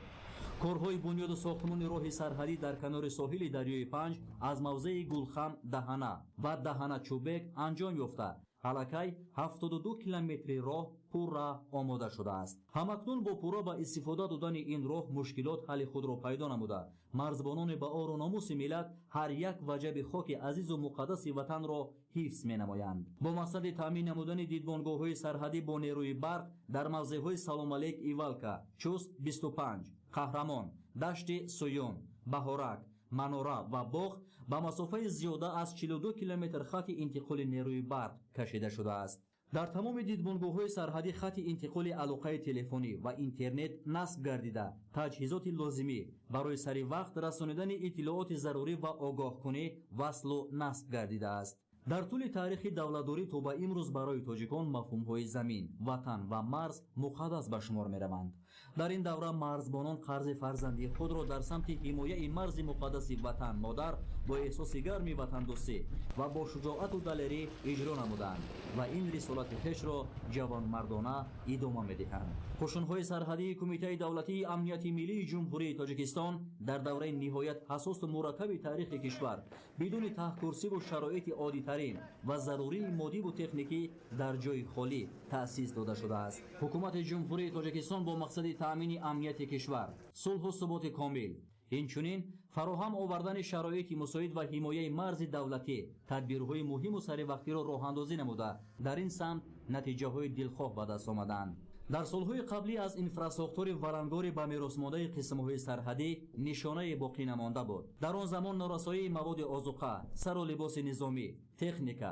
Speaker 1: Корҳои бунёду сохтмони роҳи сарҳадӣ дар канори соҳили дарёи Панҷ аз мавзеи Гулхам Даҳана ва Даҳана Чӯбек анҷом ёфта, аллакай 72 километри роҳ пурра омода шудааст. Ҳамакнун бо пурра ба истифода додани ин роҳ мушкилот ҳалли худро пайдо намуда, марзбонони ба ору номуси миллат ҳар як ваҷаби хоки азизу муқаддаси ватанро ҳифз менамоянд. Бо мақсади таъмин намудани дидбонгоҳҳои сарҳадӣ бо нерӯи барқ дар мавзеъҳои Саломалек Ивалка, Чуст 25, Қаҳрамон, Дашти Суюн, Баҳорак, Манора ва Боғ ба масофаи зиёда аз 42 километр хати интиқоли нерӯи барқ кашида шудааст. Дар тамоми дидбонгоҳҳои сарҳадӣ хати интиқоли алоқаи телефонӣ ва интернет насб гардида, таҷҳизоти лозимӣ барои сари вақт расонидани иттилооти зарурӣ ва огоҳкунӣ васлу насб гардидааст. Дар тӯли таърихи давлатдорӣ то ба имрӯз барои тоҷикон мафҳумҳои замин, ватан ва марз муқаддас ба шумор мераванд. Дар ин давра марзбонон қарзи фарзандии худро дар самти ҳимояи марзи муқаддаси ватан модар бо эҳсоси гарми ватандӯстӣ ва бо шуҷоату далерӣ иҷро намуданд ва ин рисолати хешро ҷавонмардона идома медиҳанд. Қӯшунҳои сарҳадии Кумитаи давлатии амнияти миллии Ҷумҳурии Тоҷикистон дар давраи ниҳоят ҳассосу мураккаби таърихи кишвар бидуни таҳкурсиву шароити оддитарин ва зарурии моддиву техникӣ дар ҷои холӣ таъсис дода шудааст. Ҳукумати Ҷумҳурии Тоҷикистон бо мақсади таъмини амнияти кишвар, сулҳу суботи комил, инчунин фароҳам овардани шароити мусоид ва ҳимояи марзи давлатӣ тадбирҳои муҳиму саривақтиро роҳандозӣ намуда, дар ин самт натиҷаҳои дилхоҳ ба даст омаданд. Дар солҳои қаблӣ аз инфрасохтори валангори ба меросмондаи қисмҳои сарҳадӣ нишонае боқӣ намонда буд. Дар он замон норасоии маводи озуқа, сару либоси низомӣ, техника,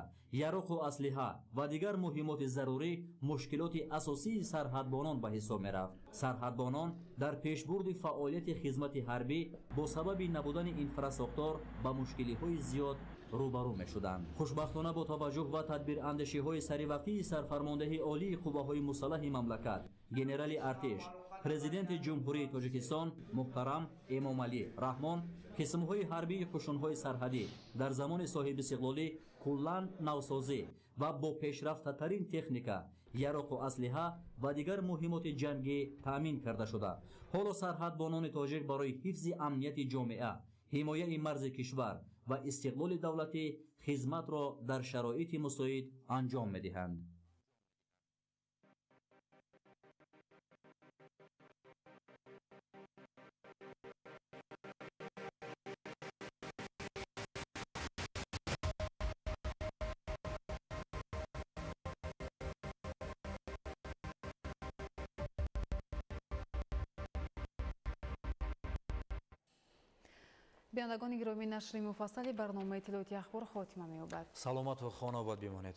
Speaker 1: яроқу аслиҳа ва дигар муҳимоти зарурӣ мушкилоти асосии сарҳадбонон ба ҳисоб мерафт. Сарҳадбонон дар пешбурди фаъолияти хизмати ҳарбӣ бо сабаби набудани инфрасохтор ба мушкилиҳои зиёд рӯбарӯ мешуданд. Хушбахтона бо таваҷҷӯҳ ба тадбирандешиҳои саривақтии сарфармондеҳи олии қувваҳои мусаллаҳи мамлакат, генерали артиш, президенти Ҷумҳурии Тоҷикистон муҳтарам Эмомалӣ Раҳмон, қисмҳои ҳарбии қӯшунҳои сарҳадӣ дар замони соҳибистиқлолӣ куллан навсозӣ ва бо пешрафтатарин техника, яроқу аслиҳа ва дигар муҳимоти ҷангӣ таъмин карда шуда. Ҳоло сарҳадбонони тоҷик барои ҳифзи амнияти ҷомеа, ҳимояи марзи кишвар ва истиқлоли давлатӣ хизматро дар шароити мусоид анҷом медиҳанд.
Speaker 4: Бинандагони гиромӣ, нашри муфассали барномаи иттилооти ахбор хотима меёбад.
Speaker 2: Саломату хонобод бимонед.